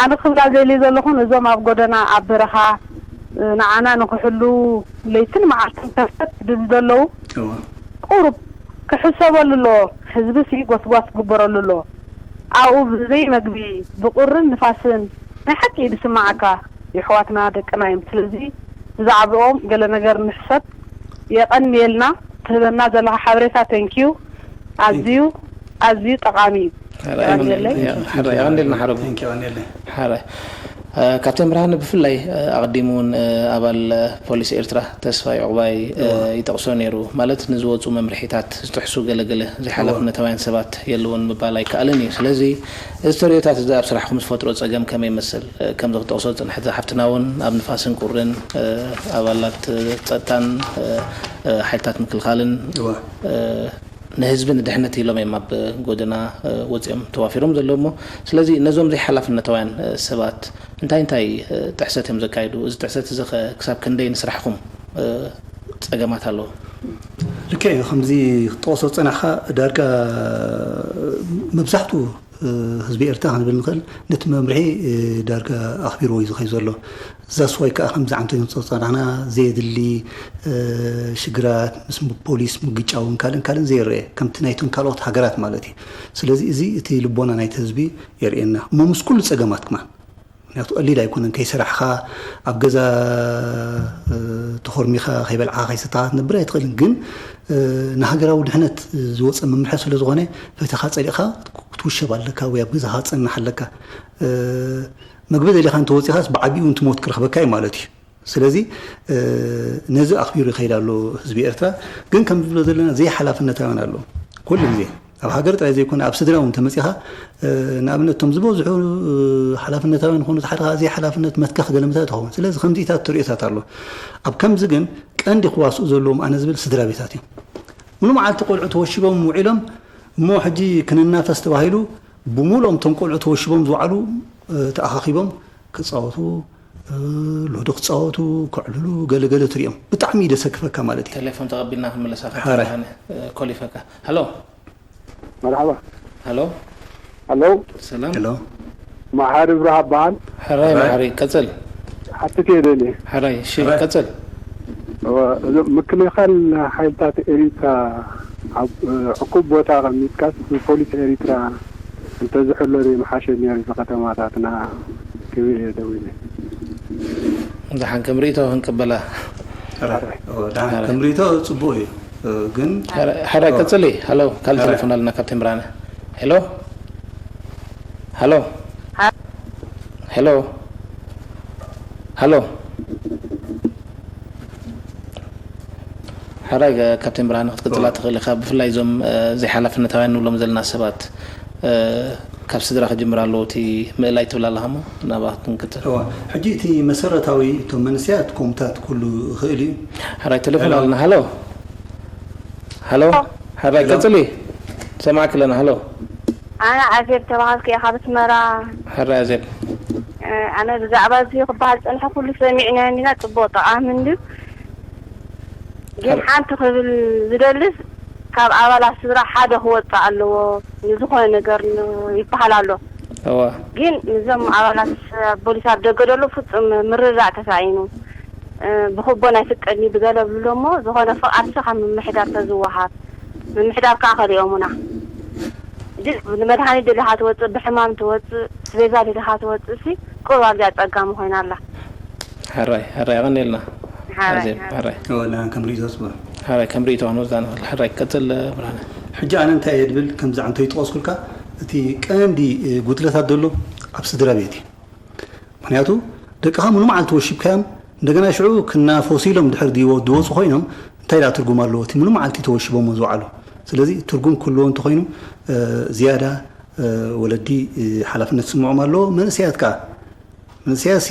ኣነ ክብላ ደልየ ዘለኹ፣ እዞም ኣብ ጎደና፣ ኣብ በረኻ፣ እ፣ ንዓና ንኽሕሉ ለይትን መዓልትን ከርተት ዝብሉ ዘለዉ፣ እዋ። ቁሩብ ክሕሰበሉ ኣለዎ። ህዝብሲ ጎስጓስ ክግበረሉ ኣለዎ። ኣብኡ ብዘይ መግቢ፣ ብቁርን ንፋስን ናይ ሓቂ እዩ ዝስምዓካ። የሕዋትና ደቅና እዮም። ስለዚ ብዛዕባኦም ገለ ነገር ንሕሰብ። የቐንየልና ትህበና ዘለኻ ሓበሬታ። Thank you። ኣዝዩ፣ ኣዝዩ ጠቓሚ እዩ። ሕራይ የቐንየለይ። የቐንየልና ሓረጉ። Thank you፣ የቐንየለይ። ሕራይ። እ፣ ካፕቴን ብርሃነ ብፍላይ፣ እ፣ ኣቐዲሙ እውን፣ እ፣ ኣባል፣ እ፣ ፖሊስ ኤርትራ ተስፋ ዑቕባይ፣ እ፣ እዋ። ይጠቕሶ ነይሩ። ማለት ንዝወጹ መምርሒታት ዝጥሕሱ ገለገለ ዘይሓላፍነታውያን እዋ። ሰባት የለውን ምባል ኣይከኣልን እዩ። ስለዚ እዚ ተርእዮታት እዚ ኣብ ስራሕኩም ዝፈጥሮ ጸገም ከመይ ይመስል? እ፣ ከምዚ ክትጠቕሶ ዝጸንሐት እዛ ሓፍትና እውን ኣብ ንፋስን ቁርን፣ እ፣ ኣባላት፣ እ፣ ጸጥታን፣ እ፣ እ፣ ሓይልታት ምክልኻልን፣ እዋ። እ፣ ንህዝቢ ንድሕነት ኢሎም እዮም ኣብ ጎደና፣ እ፣ ወፂኦም ተዋፊሮም ዘለዉ እሞ፣ ስለዚ ነዞም ዘይሓላፍነታውያን፣ እ፣ ሰባት እንታይ እንታይ፣ እ፣ ጥሕሰት እዮም ዘካይዱ? እዚ ጥሕሰት እዚ ኸ ክሳብ ክንደይ ንስራሕኹም፣ እ፣ ጸገማት ኣለዎ? ልክዕ እዩ። ከምዚ ክትጠቕሶ ዝጸናሕካ ዳርጋ መብዛሕትኡ፣ እ፣ ህዝቢ ኤርትራ ክንብል ንኽእል ነቲ መምርሒ፣ እ፣ ዳርጋ ኣኽቢርዎ እዩ ዝኸይድ ዘሎ። እዛ ስዋይ ከኣ ከምዚ ዓንቶ ይንጾ ጸናሕና ዘየድሊ፣ እ፣ ሽግራት ምስ ፖሊስ ምግጫውን ካልእን ካልእን ዘይረአ ከምቲ ናይቶም ካልኦት ሃገራት ማለት እዩ። ስለዚ እዚ እቲ ልቦና ናይቲ ህዝቢ የርእየና። እሞ ምስ ኩሉ ጸገማት ከማን፣ ምክንያቱ ቀሊል ኣይኮነን። ከይሰራሕኻ ኣብ ገዛ፣ እ፣ ተኾርሚኻ ከይበልዕኻ ከይሰተኻ ክትነብር ኣይትኽእልን። ግን፣ እ፣ ንሃገራዊ ድሕነት ዝወጸ መምርሒ ስለ ዝኾነ ፈቲኻ ጸሊእኻ ክትውሸብ ኣለካ ወይ ኣብ ገዛኻ ክትጸንሕ ኣለካ። እ፣ መግቢ ደሊኻ እንተወጺኻስ ብዓቢኡ እንትሞት ክረኽበካ እዩ ማለት እዩ። ስለዚ፣ እ፣ ነዚ ኣኽቢሩ ይኸይድ ኣሎ ህዝቢ ኤርትራ። ግን ከም ዝብሎ ዘለና ዘይሓላፍነታውያን ኣሎ። ኩሉ ግዜ ኣብ ሃገር ጥራይ ዘይኮነ ኣብ ስድራ እውን ተመጺኻ፣ እ፣ ንኣብነት እቶም ዝበዝሑ፣ እ፣ ሓላፍነታውያን ዝኾኑ ሓደ ከዓ ዘይሓላፍነት መትከኽ ገለመታት ትኸውን። ስለዚ ከምዚታት ትርእዮታት ኣሎ። ኣብ ከምዚ ግን ቀንዲ ክዋስኡ ዘለዎም ኣነ ዝብል ስድራ ቤታት እዮም። ሙሉ መዓልቲ ቆልዑ ተወሽቦም ውዒሎም እሞ ሕጂ ክንናፈስ ተባሂሉ ብምሉኦም እቶም ቆልዑ ተወሽቦም ዝወዓሉ፣ እ፣ ተኣኻኺቦም ክጻወቱ፣ እ፣ ሎዶ ክጻወቱ፣ ከዕልሉ፣ ገለገለ ትሪኦም። ብጣዕሚ እዩ ደሰክፈካ ማለት እዩ። ቴሌፎን ተቐቢልና ክንምለሳ ሓራይ። ከትብርሃነ፣ እ፣ ኮሊፈካ። ሃሎ። መርሓባ። ሃሎ። ሃሎ። ሰላም። ሄሎ። መሓሪ ብርሃ በሃል። ሕራይ መሓሪ፣ ቀጽል። ሓትት እየ ደልየ። ሕራይ፣ እሺ፣ ሕራይ። ቀጽል። እወ፣ እዞም ምክልኻል ሓይልታት ኤሪትራ ኣብ፣ እ፣ ዕኩብ ቦታ ኣቐሚጥካስ ብፖሊስ ኤሪትራ እንተዝሕሎ ዘይምሓሸ ነይሩ እዚ ከተማታትና ክብል እየ ደዊለ። ደሓን ከም ርእይቶ ክንቅበላ። ሕራይ። ኦ፣ ደሓን ሕራይ። ከም ርእይቶ ጽቡቕ እዩ። እ፣ ግን ሕራይ፣ ሕራይ፣ ኦ። ቀጽሊ። ሃሎ፣ ካልእ ሕራይ። ቴሌፎን ኣለና ካፕቴን ብርሃነ። ሄሎ? ሃሎ? ሄሎ? ሃሎ? ሕራይ፣ ካፕቴን ብርሃነ ክትቅጽላ ኦ። ትኽእል ኢኻ። ብፍላይ እዞም፣ እ፣ ዘይሓላፍነታውያን ንብሎም ዘለና ሰባት፣ እ፣ ካብ ስድራ ክጅምር ኣለዎ እቲ ምእላይ ትብል ኣለኻ እሞ ናብኣ ክንቅጽል። እዋ፣ ሕጂ እቲ መሰረታዊ እቶም መንእሰያት ከምኡታት ኩሉ ይኽእል እዩ። ሕራይ ቴሌፎን ሄሎ። ኣለና። ሃሎ? ሃሎ? ሕራይ ሄሎ። ቀጽሊ። ሰማዕኪ ኣለና። ሃሎ? ኣነ ኣዜብ ተባሃልኩ እየ ካብ ኣስመራ። ሕራይ ኣዜብ። እ፣ ኣነ ብዛዕባ እዚ ክበሃል ጸንሐ ኩሉ ሰሚዕናዮ ኢና፣ ጽቡቕ ጠቓሚ እንድዩ። ግን ሕር- ሓንቲ ክብል ዝደልስ ካብ ኣባላት ስድራ ሓደ ክወጽእ ኣለዎ ንዝኾነ ነገር ን-፣ ይበሃል ኣሎ። እዋ። ግን ንዞም ኣባላት ፖሊስ ኣብ ደገ ደሎ ፍጹም ምርድዳእ ተሳኢኑ። እ፣ ብኽቦ ናይ ፍቀድኒ ብገለ ብሎ እሞ ዝኾነ ፍቓድሲ ካብ ምምሕዳር ተዝወሃብ። ምምሕዳር ከኣ ከሊኦሙና። ግን ንመድሃኒት ደሊኻ ትወጽእ፣ ብሕማም ትወጽእ፣ ስቤዛ ደሊኻ ትወጽእ ሲ ቁሩብ ኣብዚኣ ጸጋሚ ኮይና ኣላ። ሕራይ፣ ሕራይ፣ የቐንየልና። ሕራይ፣ ኣዜብ፣ ሕራይ። ሕራይ። እወ፣ ንዓን ከም ርእይቶ ጽቡቕ። ሕራይ፣ ከም ርእይቶ ክንወስዳ ንኽእል። ሕራይ፣ ቀጽል፣ ብርሃነ። ሕጂ ኣነ እንታይ እየ ድብል፣ ከምዚ ኣንተ ይጠቐስኩልካ፣ እቲ ቀንዲ፣ እ፣ ጉድለታት ዘሎ ኣብ ስድራ ቤት እዩ። ምኽንያቱ፣ ደቅኻ ሙሉ መዓልቲ ወሺብካዮም፣ እንደገና ሽዑ ክናፈሱ ኢሎም ድሕር ድወ- ድወፁ ኮይኖም እንታይ ደኣ ትርጉም ኣለዎ? እቲ ሙሉ መዓልቲ ተወሽቦሞ ዝውዓሉ። ስለዚ ትርጉም ክህልዎ እንተኮይኑ፣ እ፣ ዝያዳ፣ እ፣ ወለዲ፣ እ፣ ሓላፍነት ዝስምዖም ኣለዎ። መንእሰያት ከኣ፣ መንእሰያትሲ፣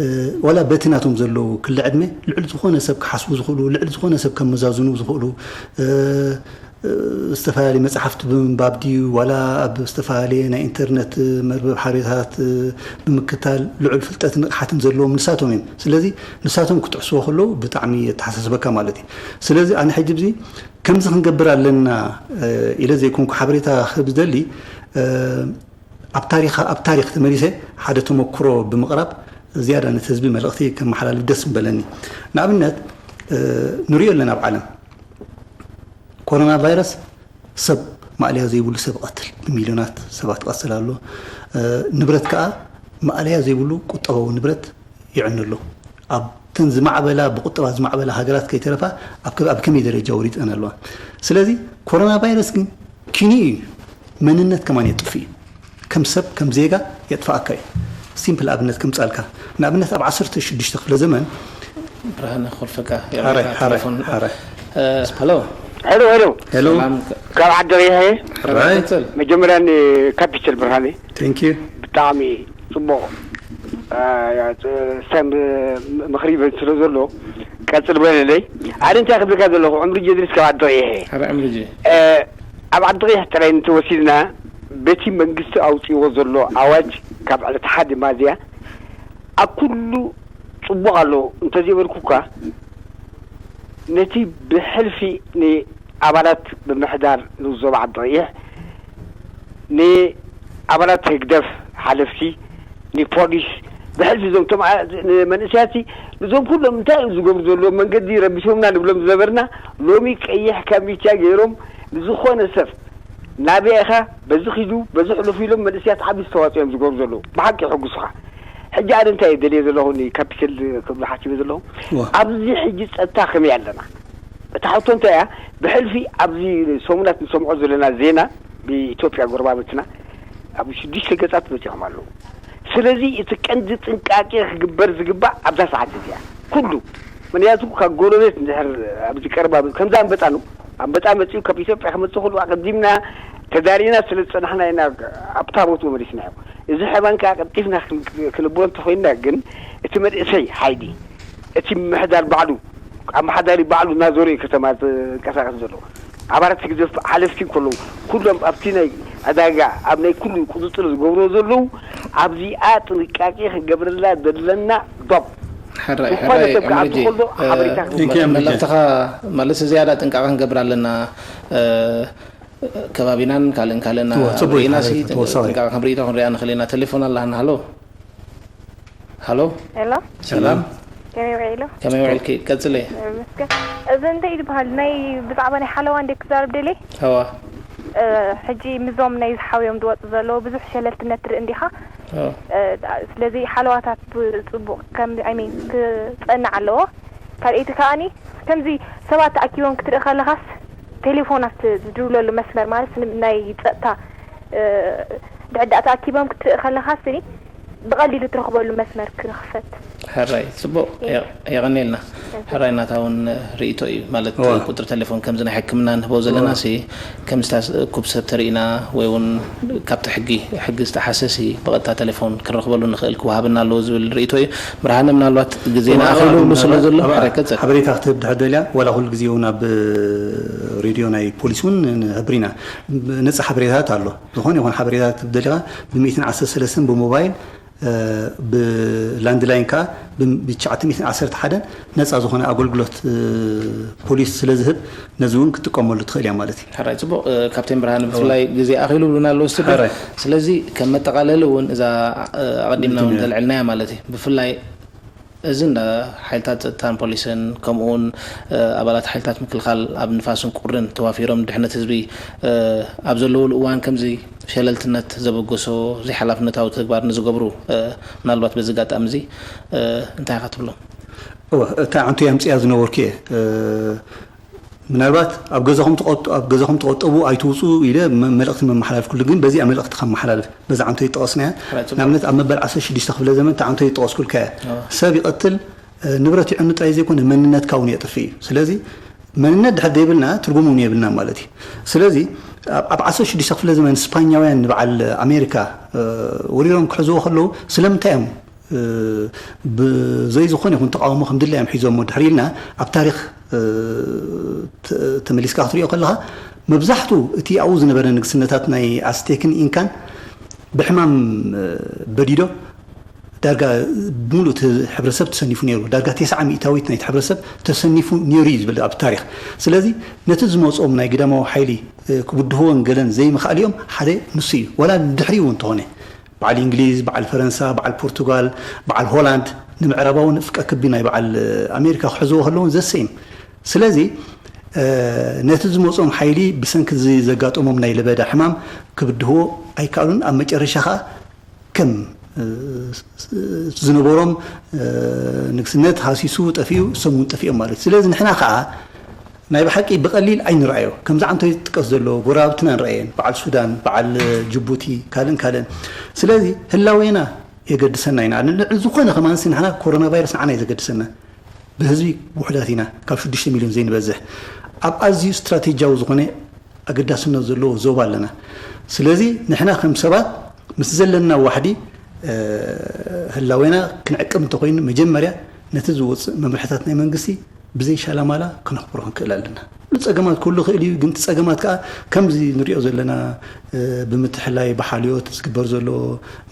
እ፣ ዋላ በቲ ናቶም ዘለዉ ክሊ ዕድመ ልዕሊ ዝኾነ ሰብ ክሓስቡ ዝኽእሉ፣ ልዕሊ ዝኾነ ሰብ ከመዛዝኑ ዝኽእሉ፣ እ፣ እ፣ ዝተፈላለየ መጽሓፍቲ ብምንባብ ድዩ፣ ዋላ ኣብ ዝተፈላለየ ናይ ኢንተርነት መርበብ ሓበሬታታት፣ እ፣ ብምክታል ልዑል ፍልጠትን ንቕሓትን ዘለዎም ንሳቶም እዮም። ስለዚ ንሳቶም ክትሕስቦ ከለዉ ብጣዕሚ የተሓሳስበካ ማለት እዩ። ስለዚ ኣነ ሕጂ ብዚ ከምዚ ክንገብር ኣለና፣ እ፣ ኢለ ዘይኮንኩ ሓበሬታ ክህብ ዝደሊ፣ እ፣ ኣብ ታሪኽ፣ ኣብ ታሪኽ ተመሊሰ ሓደ ተመክሮ ብምቕራብ ዝያዳ ነቲ ህዝቢ መልእኽቲ ከመሓላልፍ ደስ ምበለኒ። ንኣብነት፣ እ፣ ንሪኦ ኣለና ኣብ ዓለም ኮሮና ቫይረስ ሰብ ማእለያ ዘይብሉ ሰብ ይቐትል፣ ብሚልዮናት ሰባት ይቐትል ኣሎ። እ፣ ንብረት ከኣ ማእለያ ዘይብሉ ቁጠባዊ ንብረት ይዕኑ ኣሎ። ኣብተን ዝማዕበላ፣ ብቁጠባ ዝማዕበላ ሃገራት ከይተረፋ ኣብ ከ-፣ ኣብ ከመይ ደረጃ ወሪጠን ኣለዋ። ስለዚ ኮሮና ቫይረስ ግን ኪንኡ እዩ፣ መንነት ከማን የጥፍእ እዩ። ከም ሰብ፣ ከም ዜጋ የጥፍኣካ እዩ። ሲምፕል ኣብነት ከምጻልካ። ንኣብነት ኣብ ዓሰርተ ሽዱሽተ ክፍለ ዘመን ብርሃነ ኮልፈቃ ሓራይ፣ የዕልልካ ሓራይ፣ ቴሌፎን። ሓራይ። እ፣ ሃሎ። ሄሎ፣ ሄሎ። ሄሎ። ሰላም። ካብ ዓዲ ቐይሐ። ሓራይ። ቀጽል። መጀመርያ ንካፒቴል ብርሃነ ቴንክ ዩ። ብጣዕሚ ጽቡቕ፣ እ፣ ሰም-፣ ምኽሪ ይበል ስለ ዘሎ ቀጽል በለለይ። ኣነ እንታይ ክብልካ ዘለኹ፣ ዕምሪ ጀድሪስ ካብ ዓዲ ቐይሐ። ሓራይ ዕምሪ ጀ። እ፣ ኣብ ዓዲ ቐይሕ ጥራይ እንተወሲድና በቲ መንግስቲ ኣውጺእዎ ዘሎ ኣዋጅ ካብ ዕለት ሓደ ሚያዝያ ኣብ ኩሉ ጽቡቕ ኣሎ እንተዘይበልኩካ፣ ነቲ ብሕልፊ ንኣባላት ምምሕዳር ንዞባ ዓዲ ቀይሕ፣ ንኣባላት ህግደፍ ሓለፍቲ፣ ንፖሊስ፣ ብሕልፊ እዞም ቶም ኣ-፣ ንመንእሰያትሲ ንዞም ኩሎም እንታይ እዮም ዝገብሩ ዘለዉ? መንገዲ ረቢሾምና ንብሎም ዝነበርና ሎሚ ቀይሕ ካሚቻ ገይሮም ንዝኾነ ሰብ ናበይ ኢኻ፣ በዚ ኪዱ፣ በዚ ሕለፉ ኢሎም መንእሰያት ዓቢ ኣስተዋፅኦ እዮም ዝገብሩ ዘለዉ። ብሓቂ የሐጉሱኻ። ሕጂ ኣነ እንታይ እየ ደልየ ዘለኹ፣ ንካፒቴል ክብሎ ሓሲበ ዘለኹ። ዋ። ኣብዚ ሕጂ ጸጥታ ከመይ ኣለና? እታ ሕቶ እንታይ እያ? ብሕልፊ ኣብዚ ሰሙናት ንሰምዖ ዘለና ዜና ብኢትዮጵያ ጎረባብትና ኣብ ሽዱሽተ ገጻት በጺሖም ኣለዉ። ስለዚ እቲ ቀንዲ ጥንቃቄ ክግበር ዝግባእ ኣብዛ ሰዓት እዚኣ ኩሉ፣ ምክንያቱ ካብ ጎረቤት እንድሕር ኣብዚ ቀረባ ከምዚ ኣንበጣ ነው፣ ኣንበጣ መጺኡ ካብ ኢትዮጵያ ክመጽእ ከሎ ኣቐዲምና ተዳሊና ስለ ዝጸናሕና ኢና ኣብታ ቦትኡ መሊስናዮ። እዚ ሕማም ከኣ ቀልጢፍና ክን-፣ ክንብሎ እንተኾይንና ግን እቲ መንእሰይ ሓይሊ፣ እቲ ምምሕዳር ባዕሉ፣ ኣመሓዳሪ ባዕሉ እናዞረ እዩ ከተማ ዝንቀሳቐስ ዘሎ። ኣባላት ህግደፍ ሓለፍቲ እንከለዉ፣ ኩሎም ኣብቲ ናይ ዕዳጋ፣ ኣብ ናይ ኩሉ ቁጽጽር ዝገብርዎ ዘለዉ፣ ኣብዚኣ ጥንቃቄ ክንገብረላ ዘለና ዶብ። ሕራይ፣ ዝኾነ ሕራይ፣ ሰብ ክኣቱ ዕምርጂ፣ ከሎ እ፣ ሓበሬታ እ፣ ክህብ። መልእኽትኻ ማለት ዝያዳ ጥንቃቐ ክንገብር ኣለና። እ፣ ከባቢናን ካልእን ካልእን እወ፣ ጽቡቅ እዩ፣ ርኢና ሲ፣ ሓራይ፣ ተወሳኺ። ጥንቃቐ ከም ርእይቶ ክንሪኣ ንኽእል ኢና። ቴሌፎን ኣላና። ሃሎ። ሃሎ። ሄሎ። ሰላም። ከመይ ውዒሉ? ከመይ ውዒልኪ? ቀጽሊ። ይመስገን። እዚ እንታይ እዩ ዝበሃል? ናይ ብዛዕባ ናይ ሓለዋ እንደ ክዛረብ ደልየ? እወ። እ፣ ሕጂ ምዞም ናይ ዝሓውዮም ዝወጽኡ ዘለዉ ብዙሕ ሸለልትነት ትርኢ እንዲኻ? እወ። እ፣ ስለዚ ሓለዋታት ብጽቡቕ ከም፣ I mean፣ ክጸንዕ ኣለዎ። ካልኣይቲ ከኣኒ ከምዚ ሰባት ተኣኪቦም ክትርኢ ከለኻስ ቴሌፎናት ዝድውለሉ መስመር ማለት ን-፣ ናይ ጸጥታ፣ እ፣ ድሕር ደኣ ተኣኪቦም ክትርኢ ከለኻስ ብቐሊሉ ትረኽበሉ መስመር ክኽፈት። ሕራይ፣ ጽቡቕ፣ እየ። የ-፣ የቐንየልና። ሕራይ ናታ እውን ርእይቶ እዩ። ማለት፣ እዋ። ቁጽሪ ቴሌፎን ከምዚ ናይ ሕክምና ንህቦ ዘለና እዋ። ሲ፣ ከም ዝታስ-፣ እኩብ ሰብ ተርእና ወይ እውን ካብቲ ሕጊ፣ ሕጊ ዝጠሓሰ ሲ፣ ብቐጥታ ቴሌፎን ክንረኽበሉ ንኽእል ክወሃበና ኣለዎ ዝብል ርእይቶ እዩ። ብርሃነ፣ ምናልባት ግዜና እዋ፣ ኣኺሉ ኣሎ ስለ ምናልባት ዘሎ፣ ኣብ ሕራይ ቀጽል። ሓበሬታ ክትህብ ድሕር ደልያ፣ ዋላ ኩሉ ግዜ እውን ኣብ ሬድዮ ናይ ፖሊስ እውን ንሕብር ኢና። ነጻ ሓበሬታት ኣሎ። ዝኾነ ይኹን ሓበሬታ ክትህብ ደሊኻ፣ ብሚእትን ዓሰርተ ሰለስተን ብሞባይል፣ እ፣ ብላንድላይን ከኣ ብ-፣ ብትሽዓተ ሚእትን ዓሰርተ ሓደን ነጻ ዝኾነ ኣገልግሎት፣ እ፣ ፖሊስ ስለ ዝህብ፣ ነዚ እውን ክትጥቀመሉ ትኽእል እያ ማለት እዩ። ሕራይ፣ ጽቡቕ። እ፣ ካፕቴን ብርሃነ፣ እወ። ብፍላይ ግዜ ኣኺሉ ብሉና ኣለዎ ስቱድዮ። ሕራይ። ስለዚ፣ ከም መጠቓለሊ እውን እዛ፣ እ፣ ኣቐዲምና እውን እንትን እያ። ዘልዕልናያ ማለት እዩ። ብፍላይ እዚ እንዳ ሓይልታት ጸጥታን ፖሊስን፣ ከምኡውን፣ እ፣ ኣባላት ሓይልታት ምክልኻል ኣብ ንፋስን ቁርን ተዋፊሮም ድሕነት ህዝቢ፣ እ፣ ኣብ ዘለዉሉ እዋን፣ ከምዚ ሸለልትነት ዘበገሶ ዘይሓላፍነታዊ ተግባር ንዝገብሩ፣ እ፣ ምናልባት በዚ ኣጋጣሚ እዚ፣ እ፣ እንታይ ኢኻ ትብሎም? እወ፣ እታ ዓንቶ ኣምጽያ ዝነበርኩ እየ። እ፣ ምናልባት ኣብ ገዛኹም ተቐጡ-፣ ኣብ ገዛኹም ተቐጠቡ፣ ኣይትውጹ ኢለ መ-፣ መልእኽቲ መመሓላለፍኩሉ፣ ግን በዚኣ መልእኽቲ ከመሓላልፍ፣ በዛ ዓንቶ ይጠቐስናያ። ሕራይ፣ ጽቡቕ። ንኣብነት፣ ኣብ መበል ዓሰርተ ሽዱሽተ ክፍለ ዘመን እታ ዓንቶ ይጠቐስኩልካ እያ። እዋ። ሰብ ይቐትል፣ ንብረት ይዕኑ ጥራይ ዘይኮነ መንነትካ እውን የጥፍእ እዩ። ስለዚ መንነት ድሕር ዘይብልና ትርጉም እውን የብልና ማለት እዩ። ስለዚ ኣብ ዓሰርተ ሽዱሽተ ክፍለ ዘመን ስፓኛውያን ንበዓል ኣሜሪካ ወሪሮም ክሕዝዎ ከለዉ ስለምንታይ እዮም ብዘይ ዝኾነ ይኹን ተቃውሞ ከም ድላዮም ሒዞሞ ድሕር ኢልና ኣብ ታሪክ ተመሊስካ ክትሪኦ ከለኻ መብዛሕቱ እቲ ኣብኡ ዝነበረ ንግስነታት ናይ ኣስቴክን ኢንካን ብሕማም በዲዶ ዳርጋ ብምሉእ እቲ ሕብረተሰብ ተሰኒፉ ነይሩ። ዳርጋ ተስዓ ሚእታዊት ናይቲ ሕብረተሰብ ተሰኒፉ ነይሩ እዩ ዝብል ኣብ ታሪክ። ስለዚ ነቲ ዝመፅኦም ናይ ግዳማዊ ሓይሊ ክብድህዎን ገለን ዘይምኽኣሊኦም ሓደ ንሱ እዩ። ዋላ ድሕሪኡ እንተኾነ በዓል እንግሊዝ፣ በዓል ፈረንሳ፣ በዓል ፖርቱጋል፣ በዓል ሆላንድ ንምዕራባዊ ንፍቀ ክቢ ናይ በዓል ኣሜሪካ ክሕዝዎ ከለውን ዘሰይም። ስለዚ ነቲ ዝመፅኦም ሓይሊ ብሰንኪ ዘጋጠሞም ናይ ለበዳ ሕማም ክብድህዎ ኣይከኣሉን። ኣብ መጨረሻ ከዓ ከም ዝነበሮም ንግስነት ሃሲሱ ጠፊኡ፣ እሶም እውን ጠፊኦም ማለት እዩ። ስለዚ ንሕና ከዓ ናይ ብሓቂ ብቐሊል ኣይንረኣዮ። ከምዚ ዓንቶ ይጥቀስ ዘሎ ጎረባብትና ንረኣየን፣ በዓል ሱዳን፣ በዓል ጅቡቲ፣ ካልእን ካልእን። ስለዚ ህላዌና የገድሰና ኢና። ንልዕሊ ዝኾነ ከማንሲ ንሕና ኮሮና ቫይረስ ንዓና እዩ ዘገድሰና። ብህዝቢ ውሑዳት ኢና፣ ካብ ሽዱሽተ ሚልዮን ዘይንበዝሕ። ኣብ ኣዝዩ ስትራቴጂያዊ ዝኾነ ኣገዳስነት ዘለዎ ዞባ ኣለና። ስለዚ ንሕና ከም ሰባት ምስ ዘለና ዋሕዲ ህላዌና ክንዕቅብ እንተኮይኑ መጀመርያ ነቲ ዝወፅእ መምርሕታት ናይ መንግስቲ ብዘይ ሻላማላ ክነኽብሮ ክንክእል ኣለና። ኩሉ ፀገማት ክህሉ ይኽእል እዩ፣ ግን እቲ ፀገማት ከዓ ከምዚ ንሪኦ ዘለና ብምትሕላይ ብሓልዮት ዝግበር ዘሎ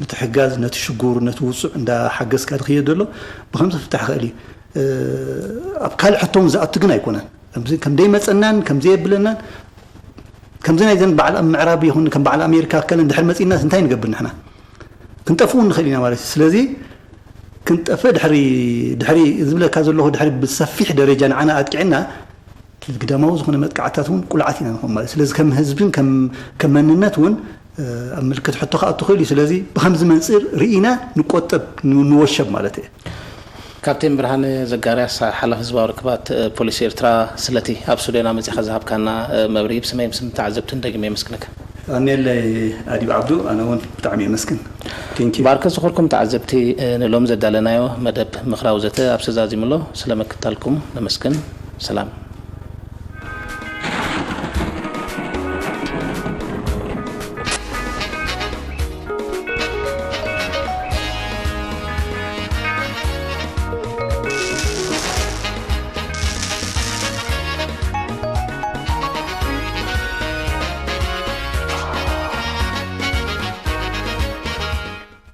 ምትሕጋዝ ነቲ ሽጉር ነቲ ውፁዕ እንዳሓገዝካ ዝኽየድ ዘሎ ብከምዚ ክፍታሕ ይኽእል እዩ። ኣብ ካልእ ሕቶ እውን ዝኣቱ ግን ኣይኮነን። ከም ዘይመፀናን ከም ዘየብለናን ከምዚ ናይ ዘን በዓል ምዕራብ ይኹን ከም በዓል ኣሜሪካ ከለን ድሕር መፂናስ እንታይ ንገብር ንሕና? ክንጠፍእ እውን ንኽእል ኢና ማለት እዩ። ስለዚ ክንጠፍእ ድሕሪ ድሕሪ ዝብለካ ዘለኹ ድሕሪ ብሰፊሕ ደረጃ ንዓና ኣጥቂዕና ግዳማዊ ዝኾነ መጥቃዕታት እውን ቁልዓት ኢና ንኾን ማለት። ስለዚ ከም ህዝብን ከም ከም መንነት እውን ኣብ ምልክት ሕቶ ክኣቱ ክእል እዩ። ስለዚ ብከምዚ መንፅር ርኢና ንቆጠብ ንወሸብ ማለት እየ። ካፕቴን ብርሃነ ዘጋርያስ ሓላፊ ህዝባዊ ርክባት ፖሊስ ኤርትራ ስለቲ ኣብ ስቱድዮና መጺኻ ዝሃብካና መብርሂ ብስመይ ብስም ተዓዘብትን ደጊመ የመስግነካ። ኣኔለይ ኣዲብ ዓብዱ ኣነ እውን ብጣዕሚ የመስግን። Thank you። ባርከ ዝኾርኩም ተዓዘብቲ ንሎም ዘዳለናዮ መደብ ምኽራዊ ዘተ ኣብ ሰዛዚምሎ ስለመክታልኩም ነመስግን። ሰላም።